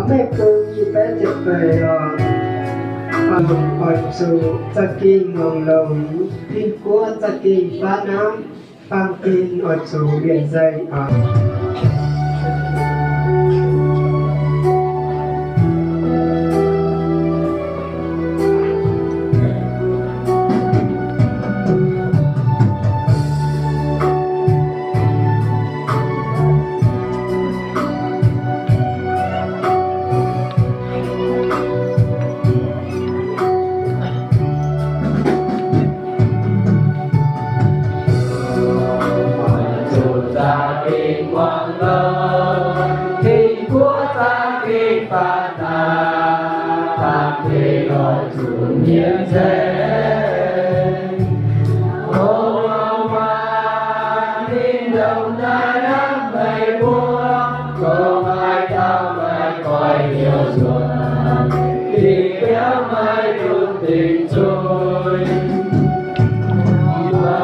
Maiv bung i baeqv ziepc feix oc. Oix zuqc za'gengh muangx longx, tin-guoqv za'gengh baav hnamv, baamh gen oix zuqc mienh nzengc oc. Zuqc za'gengh muangx longx, Tin-Guoqv za'gengh baav hnamv, baamh gen oix zuqc mienh nzengc. O, maaih ninh ndongc naaiv hnamv meih mbuo, gorngv haaix dauh maiv goix hnyouv nzuonx, ging biauv maiv duqv dingc zuiz. Mbuo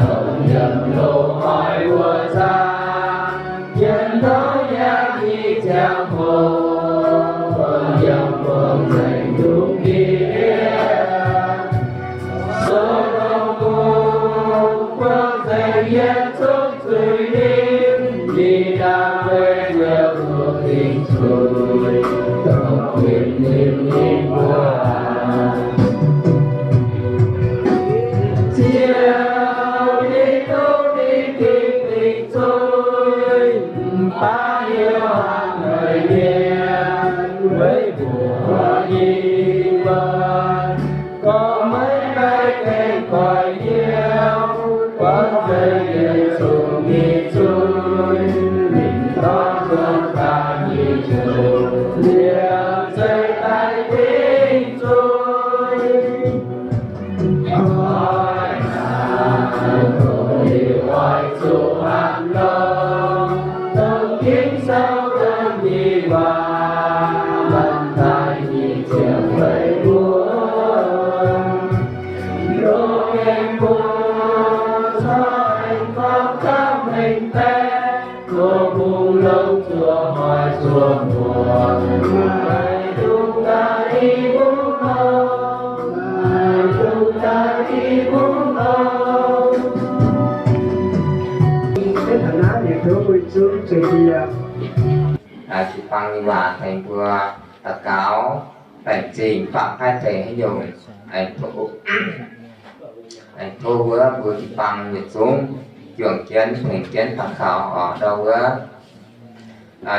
dongh yiem loz-hnoi wuov zanc, yiem ndortv yangh nyei ziangh hoc, yiem mbong nzengc ndungv ndiev. Sodom bung nzengc yiem zungv zuiz ninh, Ni^naa^we ziouc duqv dingc zuiz, dongh kuinx ninh nyei mbuox. Ziouv ninh duqv ninh dingc zuiz, mv baac hnyouv hnangv haaix mienh, weic mbuox ninh mbuo gorngv maiv gaengh goix hnyouv, buangv nzengc yietc zungv nyei zuiz, ninh dorh zuqc daaih nyei zuiz, liemh zeih daaih dingc zuiz. Oix zuqc oix zuqc hnamv longx, dongh Ging-Sou dongh nyei waac, mangc daaih nyei ziangh feix mbuo. Loz-gaengh mbuo corc aengx gorngv camv hmengx baeqc, gox bung longc zuoqc hoic zuoqc muoc, maiv dungx daaih i mbuo longc, maiv dungx daaih i mbuo longc. Jiu-baang nyei waac tengx mbuo daux gaux, baengc zingh mv baac maiv zeiz haaix nyungc, aengx tov wuov mbuo jiu-baang yietc zungv juangc jienv tengx jienv daux gaux oc. Ndau wuov,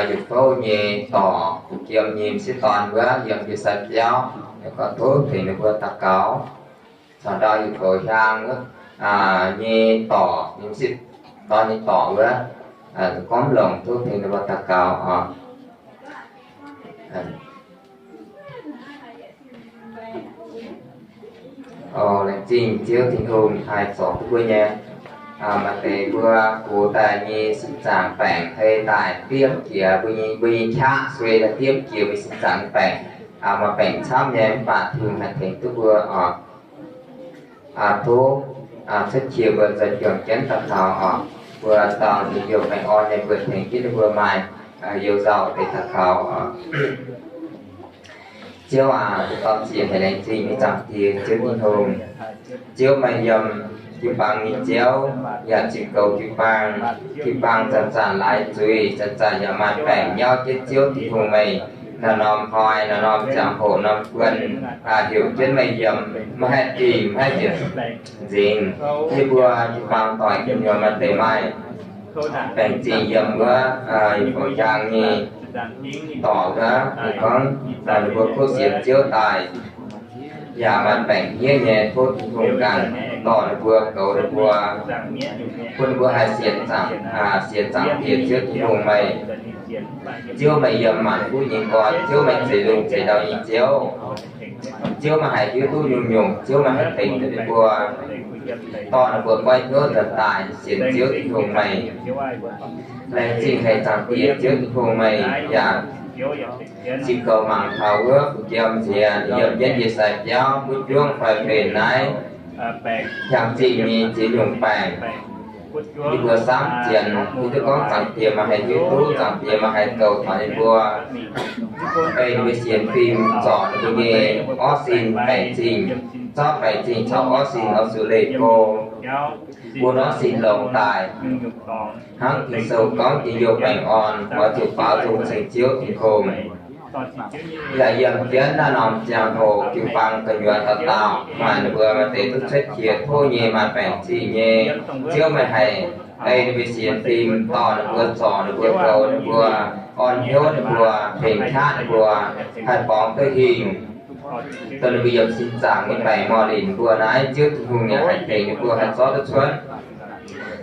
yietc fouv nyei dorc, Fuqv Jiem nyei m'sieqv dorn wuov yiem Ye^sai Biauv, gorngv tov tengx ninh mbuo daux gaux. Caux ndau yietc fouv hiaang wuov nyei dorc, m'sieqv dorn nyei dorc wuov, gorngv longc tov tengx ninh mbuo daux gaux oc. Laengz zingh Ziouv Tin-Hungh haih zorc duqv mbuo nyei. Maaih deix mbuo gox daaih nyei sin zaangc baengc hei daaih diemv jiex mbuo nyei, mbuo nyei qaqv suei daaih diemv jiex mbuo sin zaangc baengc. Maaih baengc camv nyei mv baac Tin-Hungh haih tengx duqv mbuo oc. Tov cuotv qiex mbuo zoux juangc jienv daux gaux oc. Mbuo dorh ninh youh baengh orn nyei mbuox tengx jienv ninh mbuo maaih you nzauh deix daux gaux oc. Ziouv aac, dorn ziex haiz laengz zingh nyei Zaangc Diex, Ziouv Tin-Hungh. Ziouv meih yiem jiu-baang nyei Ziouv, yaac zinh goux jiu-baang. Jiu-baang zanc-zanc laaix zuiz, zanc-zanc yaac maaih baengc nyauv jienv Ziouv Tin-Hungh meih. Naaiv norm hnoi, naaiv norm ziangh hoc, norm guon, heuc jienv meih yiem, maiv haih dingh, maiv haih nzengc. Yie mbuo jiu-baang doic gu'nyuoz maaih deix maaih baengc zingh yiem wuov, yietc fouv hiaang nyei dorc wuov, ninh gorngv ninh mbuo kuv sienx Ziouv daaih, yaac maaih baengc hniev nyei, tov Tin-Hungh ganh dorh ninh mbuo, goux ninh mbuo, bun ninh mbuo haih sienx Zaangc, sienx Zaangc Diex Ziouv Tin-Hungh meih. Ziouv meih yiem maanc guv nyei gorn, Ziouv meih zeix lungh zeix ndau nyei Ziouv. Ziouv meih haih hiuv duqv nyungc-nyungc, Ziouv meih haih tengx duqv ninh mbuo, dorh ninh mbuo goiv hnyouv nzuonx daaih sienx Ziouv Tin-Hungh meih. Laengz zingh haic Zaangc Diex Ziouv Tin-Hungh meih yaac zinh goux mangc taux wuov Fuqv Jiem nziex yiem jienv Ye^sai Biauv wuov juangv fai fei naaiv hiaang zingh nyei ziex nyungc baengc. Ninh mbuo samv zienx, ninh duqv gorngv Zaangc Diex maaih haiz hiuv duqv, Zaangc Diex maaih haiz douc taux ninh mbuo, ei ninh mbuo sienx fim zorc ninh mbuo nyei orv sin baengc zingh, zorqv baengc zingh caux orv sin oix zuqc leih go, bun orv sin longx daaih. Hnangv Ging-Sou gorngv, Dingc youh baengh orn oix zuqc baaux nzung ceng Ziouv Tin-Hungh. Yaac yiem jienv naaiv norm ziangh hoc jiu-baang gu'nyuoz dauh dauh maaih ninh mbuo maaih deix duqv cuotv qiex tov nyei, maaih baengc zingh nyei. Ziouv meih haih ei ninh mbuo sienx fim dorh ninh mbuo, zorc ninh mbuo, goux ninh mbuo, orn hnyouv ninh mbuo, tengx qaqv ninh mbuo, haih borngz duqv hingh, dongh ninh mbuo yiem sin zaangc nyei baengc morh linc mbuo naaiv, Ziouv Tin-Hungh yaac haih tengx ninh mbuo haih zorqv duqv cuotv.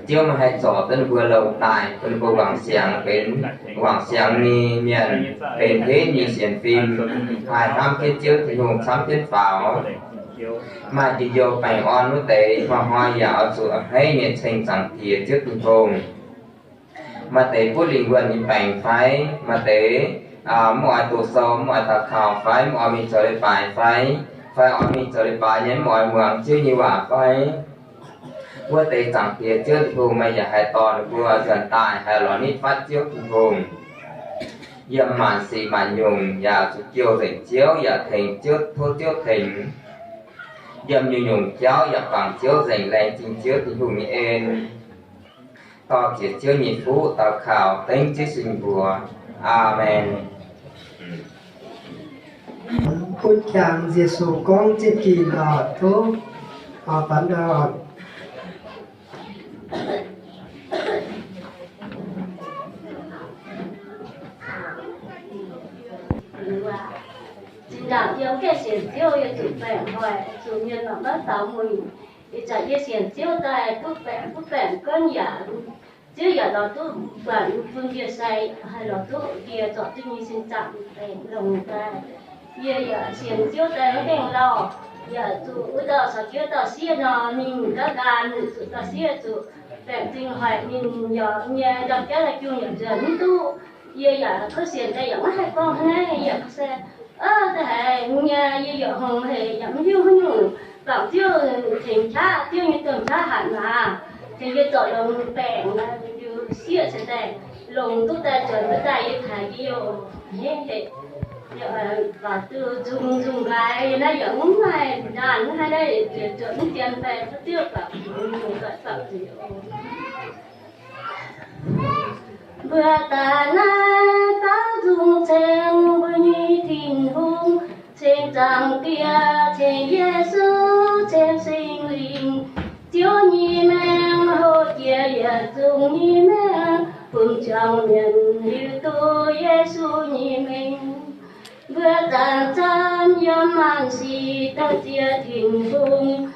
Ziouv meih haih zorc duqv ninh mbuo longx daaih, bun ninh mbuo wangc siangx benx, wangc siangx nyei mienh, benx henv nyei sienx fim, haih hnamv jienv Ziouv Tin-Hungh camv jienv faaux. Maaih njien-youh baengh orn wuov deix, hnoi-hnoi yaac oix zuqc a'hneiv nyei ceng Zaangc Diex Ziouv Tin-Hungh. Maaih deix butv lingh wuonh nyei baengc fai, maaih deix mv oix doqc sou, mv oix daux gaux fai, mv oix mingh zoux leiz-baaix fai, fai oix mingh zoux leiz-baaix nyei mv oix muangx Ziouv nyei waac fai, wuov deix Zaangc Diex Ziouv Tin-Hungh, meih yaac haih dorh ninh mbuo nzuonx daaih haih lorz nitv fatv Ziouv Tin-Hungh. Yiem maanc sic maanc nyungc yaac zuqc jouh nzengc Ziouv yaac tengx Ziouv, tov Ziouv tengx. Yiem nyungc-nyungc jauv yaac bangc Ziouv nzengc, laengz zingh Ziouv Tin-Hungh nyei en. Dorh ziex Ziouv nyei fuqv daux gaux dengv Ziouv sin mbuox. Aamen. Bun jangx Yesu gorngv zieqv dingh oc, tov fanh ndau. Zinh ndaangc yie mv gaengh sienx Ziouv, yie zuqc baengc hoic, zuqc mienh mangc maiv faaux mueic. Ih zanc yie sienx Ziouv daaih duqv baengc, duqv baengc guonv yaac, Ziouv yaac lorz duqv buatc bun yie sai, haih lorz duqv yie zorc duqv nyei sin zaangc baengc longx daaih. Yie yaac sienx Ziouv daaih mv gaengh lauh, yaac zuqc wuov dauh caux Ziouv dauh sieqv nor, ninh gaav nqaang zuqc dauh sieqv zuqc baengc zingh hoic ninh, yaac nyei ndau-jaav lai-jung yaac nzuonx mv duqv. Yie yaac kuv sienx daaih yaac maiv haih gorngv hnangv naaiv, yaac se, aa, da'haiz nyei yie yaac hngongx haic, yaac mv hiuv haaix nyungc. Bangc Ziouv tengx qaqv, Ziouv nyei domh qaqv hatc maaz, tengx yie zorc longx baengc, liuz sieqv cingx daaih longx duqv daaih nzuonx duqv daaih yie taux yie youh hneiv haic. Yaac baac duqv nzung nzung nqaai naaiv yaac mv maaih ndaanh hnangv naaiv, yietc zuotc mv dien fai duqv Ziouv baac nzung nzung nqaai baac zuqc Mbuo daaih naaiv baaux nzung ceng mbuo nyei Tin-Hungh, ceng Zaangc Diex, ceng Yesu, ceng Singx Lingh. Ziouv nyei maengc hlo jiex yietc zungv nyei maengc, bun juangc mienh hiuv duqv Yesu nyei mengh. Mbuo zanc-zanc yiem maanc sic daaih ziex Tin-Hungh.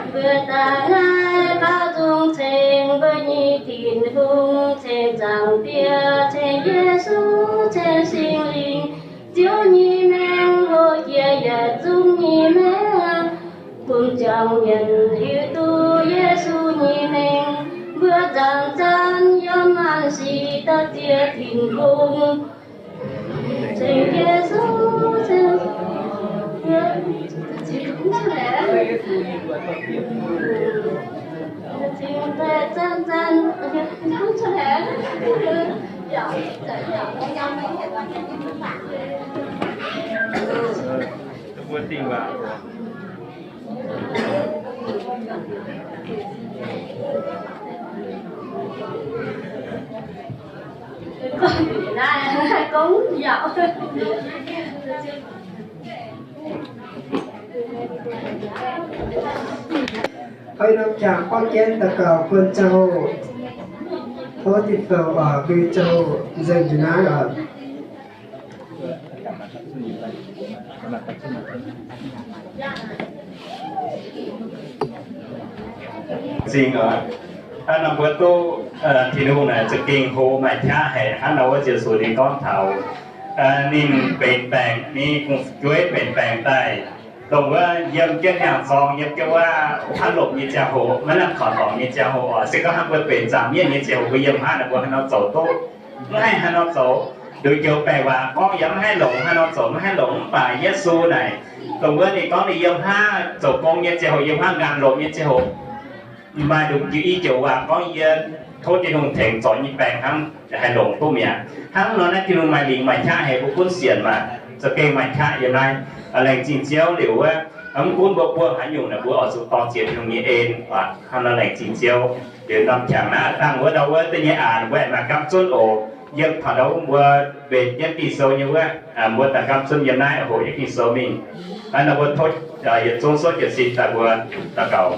Mbuo daaih naaiv baaux nzung ceng mbuo nyei Tin-Hungh, ceng Zaangc Diex, ceng Yesu, ceng Singx Lingh. Ziouv nyei mengh hlo jiex yietc zungv nyei mengh, bun juangc mienh hiuv duqv Yesu nyei mengh. Mbuo zanc-zanc yiem maanc sic daaih ziex Tin-Hungh. Hnoi norm jangx gorngv jienv daux gaux bun ziangh hoc. Tov dinh douc oc, bun ziangh hoc nzengc njiec naaiv oc. Zingh oc. Hnangv nor mbuo duqv Tin-Hungh naaic za'gengh hlo maaih qaqv haic. Hnangv nor wuov Yesu ninh gorngv taux ninh benx baengc, ninh bungx jueiv benx baengc daaih, dongh wuov yiem jienv hnyangx-zorng, yiem jienv wuov hnangv lomc nyei ziangh hoc, maiv lamh kaux dorngc nyei ziangh hoc oc. Se gorngv hnangv mbuo benx zaangc mienh nyei ziangh hoc, mbuo yiem haav naaic mbuo haaix nor zoux duqv? Maiv haih haaix nor zoux. Nduqc joux baengc waac gorngv yaac maiv haih longc haaix nor zoux, maiv haih longc. Mv baac Yesu naaic, dongh wuov ninh gorngv ninh yiem haav zoux gong nyei ziangh hoc, yiem haav nqaang lomc nyei ziangh hoc, maaih nduqc i joux waac gorngv, yie tov Tin-Hungh tengx zorc nyei baengc hnangv, haih longc duqv mi'aqv. Hnangv nor naaiv Tin-Hungh maaih lingc maaih qaqv haic, mbuo gunv sienx maah, za'gengh maaih qaqv yiem naaiv. Laengz zingh Ziouv. Liuz wuov, mv gunv mbuo buangh haaix nyungc naaic, mbuo oix zuqc dorh ziex Tin-Hungh nyei en. Hnangv nor laengz zingh Ziouv. Liuz norm qangx naaiv dangh wuov ndau wuov da'nyeic aanx mbuo aengx maaih gamv zunv oc. Yiem taux ndau wuov mbuo mbenc jienv Ging-Sou nyei wuov, mbuo daaih gamv zunv yiem naaiv hoqc jienv Ging-Sou mingh. Hnangv nor mbuo tov yietc zungv suotv jienv sin daaih mbuo daux gaux.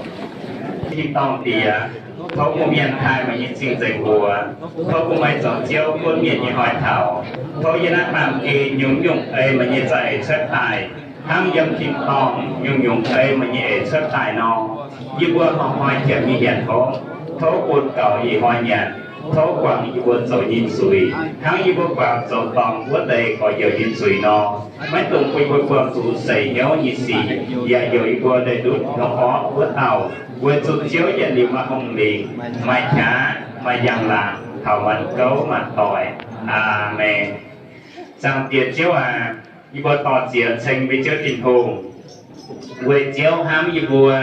Tin-dorngh Diex, tov bun mienh taaih meih nyei cing-nzengc mbuox. Tov bun meih zoux Ziouv gunv mienh nyei hnoi taux. Tov yiem naaiv baamh gen nyungc-nyungc ei meih nyei za'eix cuotv daaih, hnangv yiem tin-dorngh nyungc-nyungc ei meih nyei eix cuotv daaih nor. Yie mbuo hnoi-hnoi qiemx nyei nyanc hopv, tov bun gaux ih hnoi nyanc. Tov guangc yie mbuo zoux nyei zuiz, hnangv yie mbuo guangc zoux dorngc wuov deix gorx-youz nyei zuiz nor. Maiv dungx bun yie mbuo buangh zuqc seix hnyouv nyei sic, yaac heuc yie mbuo leih ndutv hnyouv orqv wuov dauh. Weic zuqc Ziouv yietc liuz maaih hungh lingc, maaih qaqv, maaih njang-laangc, taux maanc gouv maanc doic. Aamen. Zaangc Diex Ziouv aac, yie mbuo dor-ziec ceng mbuo Ziouv Tin-Hungh, weic Ziouv hnamv yie mbuo.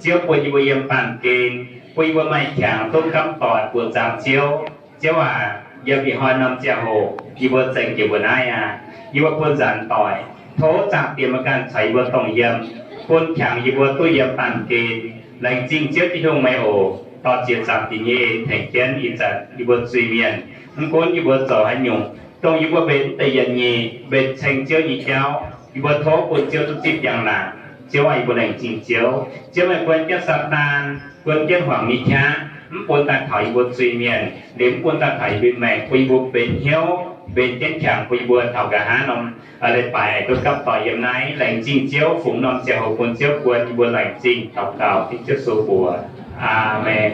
Ziouv bun yie mbuo yiem baamh gen, bun yie mbuo maaih qangx duqv gamv doic buoz-zaangc Ziouv. Ziouv aac, yiem ih hnoi norm ziangh hoc yie mbuo zengc jiex mbuo naaiv aqv. Yie mbuo bun nzaanx doic, tov Zaangc Diex meih ganh caux yie mbuo dongh yiem, bun qangx yie mbuo duqv yiem baamh gen. Laengz zingh Ziouv Tin-Hungh meih oc. Dor-ziec Zaangc Diex nyei en tengx jienv ih zanc yie mbuo zuiz-mienh. Mv gunv yie mbuo zoux haaix nyungc, dongh yie mbuo mbenc mv deix yienh nyei, mbenc ceng Ziouv nyei jauv, yie mbuo tov bun Ziouv duqv zipv njang-laangc. Ziouv aac, yie mbuo laengz zingh Ziouv. Ziouv meih guon jienv Saadaan, guon jienv hmuangx nyei qaqv, mv bun daaih taux yie mbuo zuiz-mienh, liemh mv bun daaih taux yie mbuo maengc, bun yie mbuo benx hnyouv, mbenc jienv qangx bun yie mbuo taux nqa'haav norm leiz-baaix duqv gapv doic yiem naaiv. Laengz zingh Ziouv, fungx norm ziangh hoc bun Ziouv guon, yie mbuo laengz zingh daux gaux dengv Ziouv Yesu mbuox. Aamen.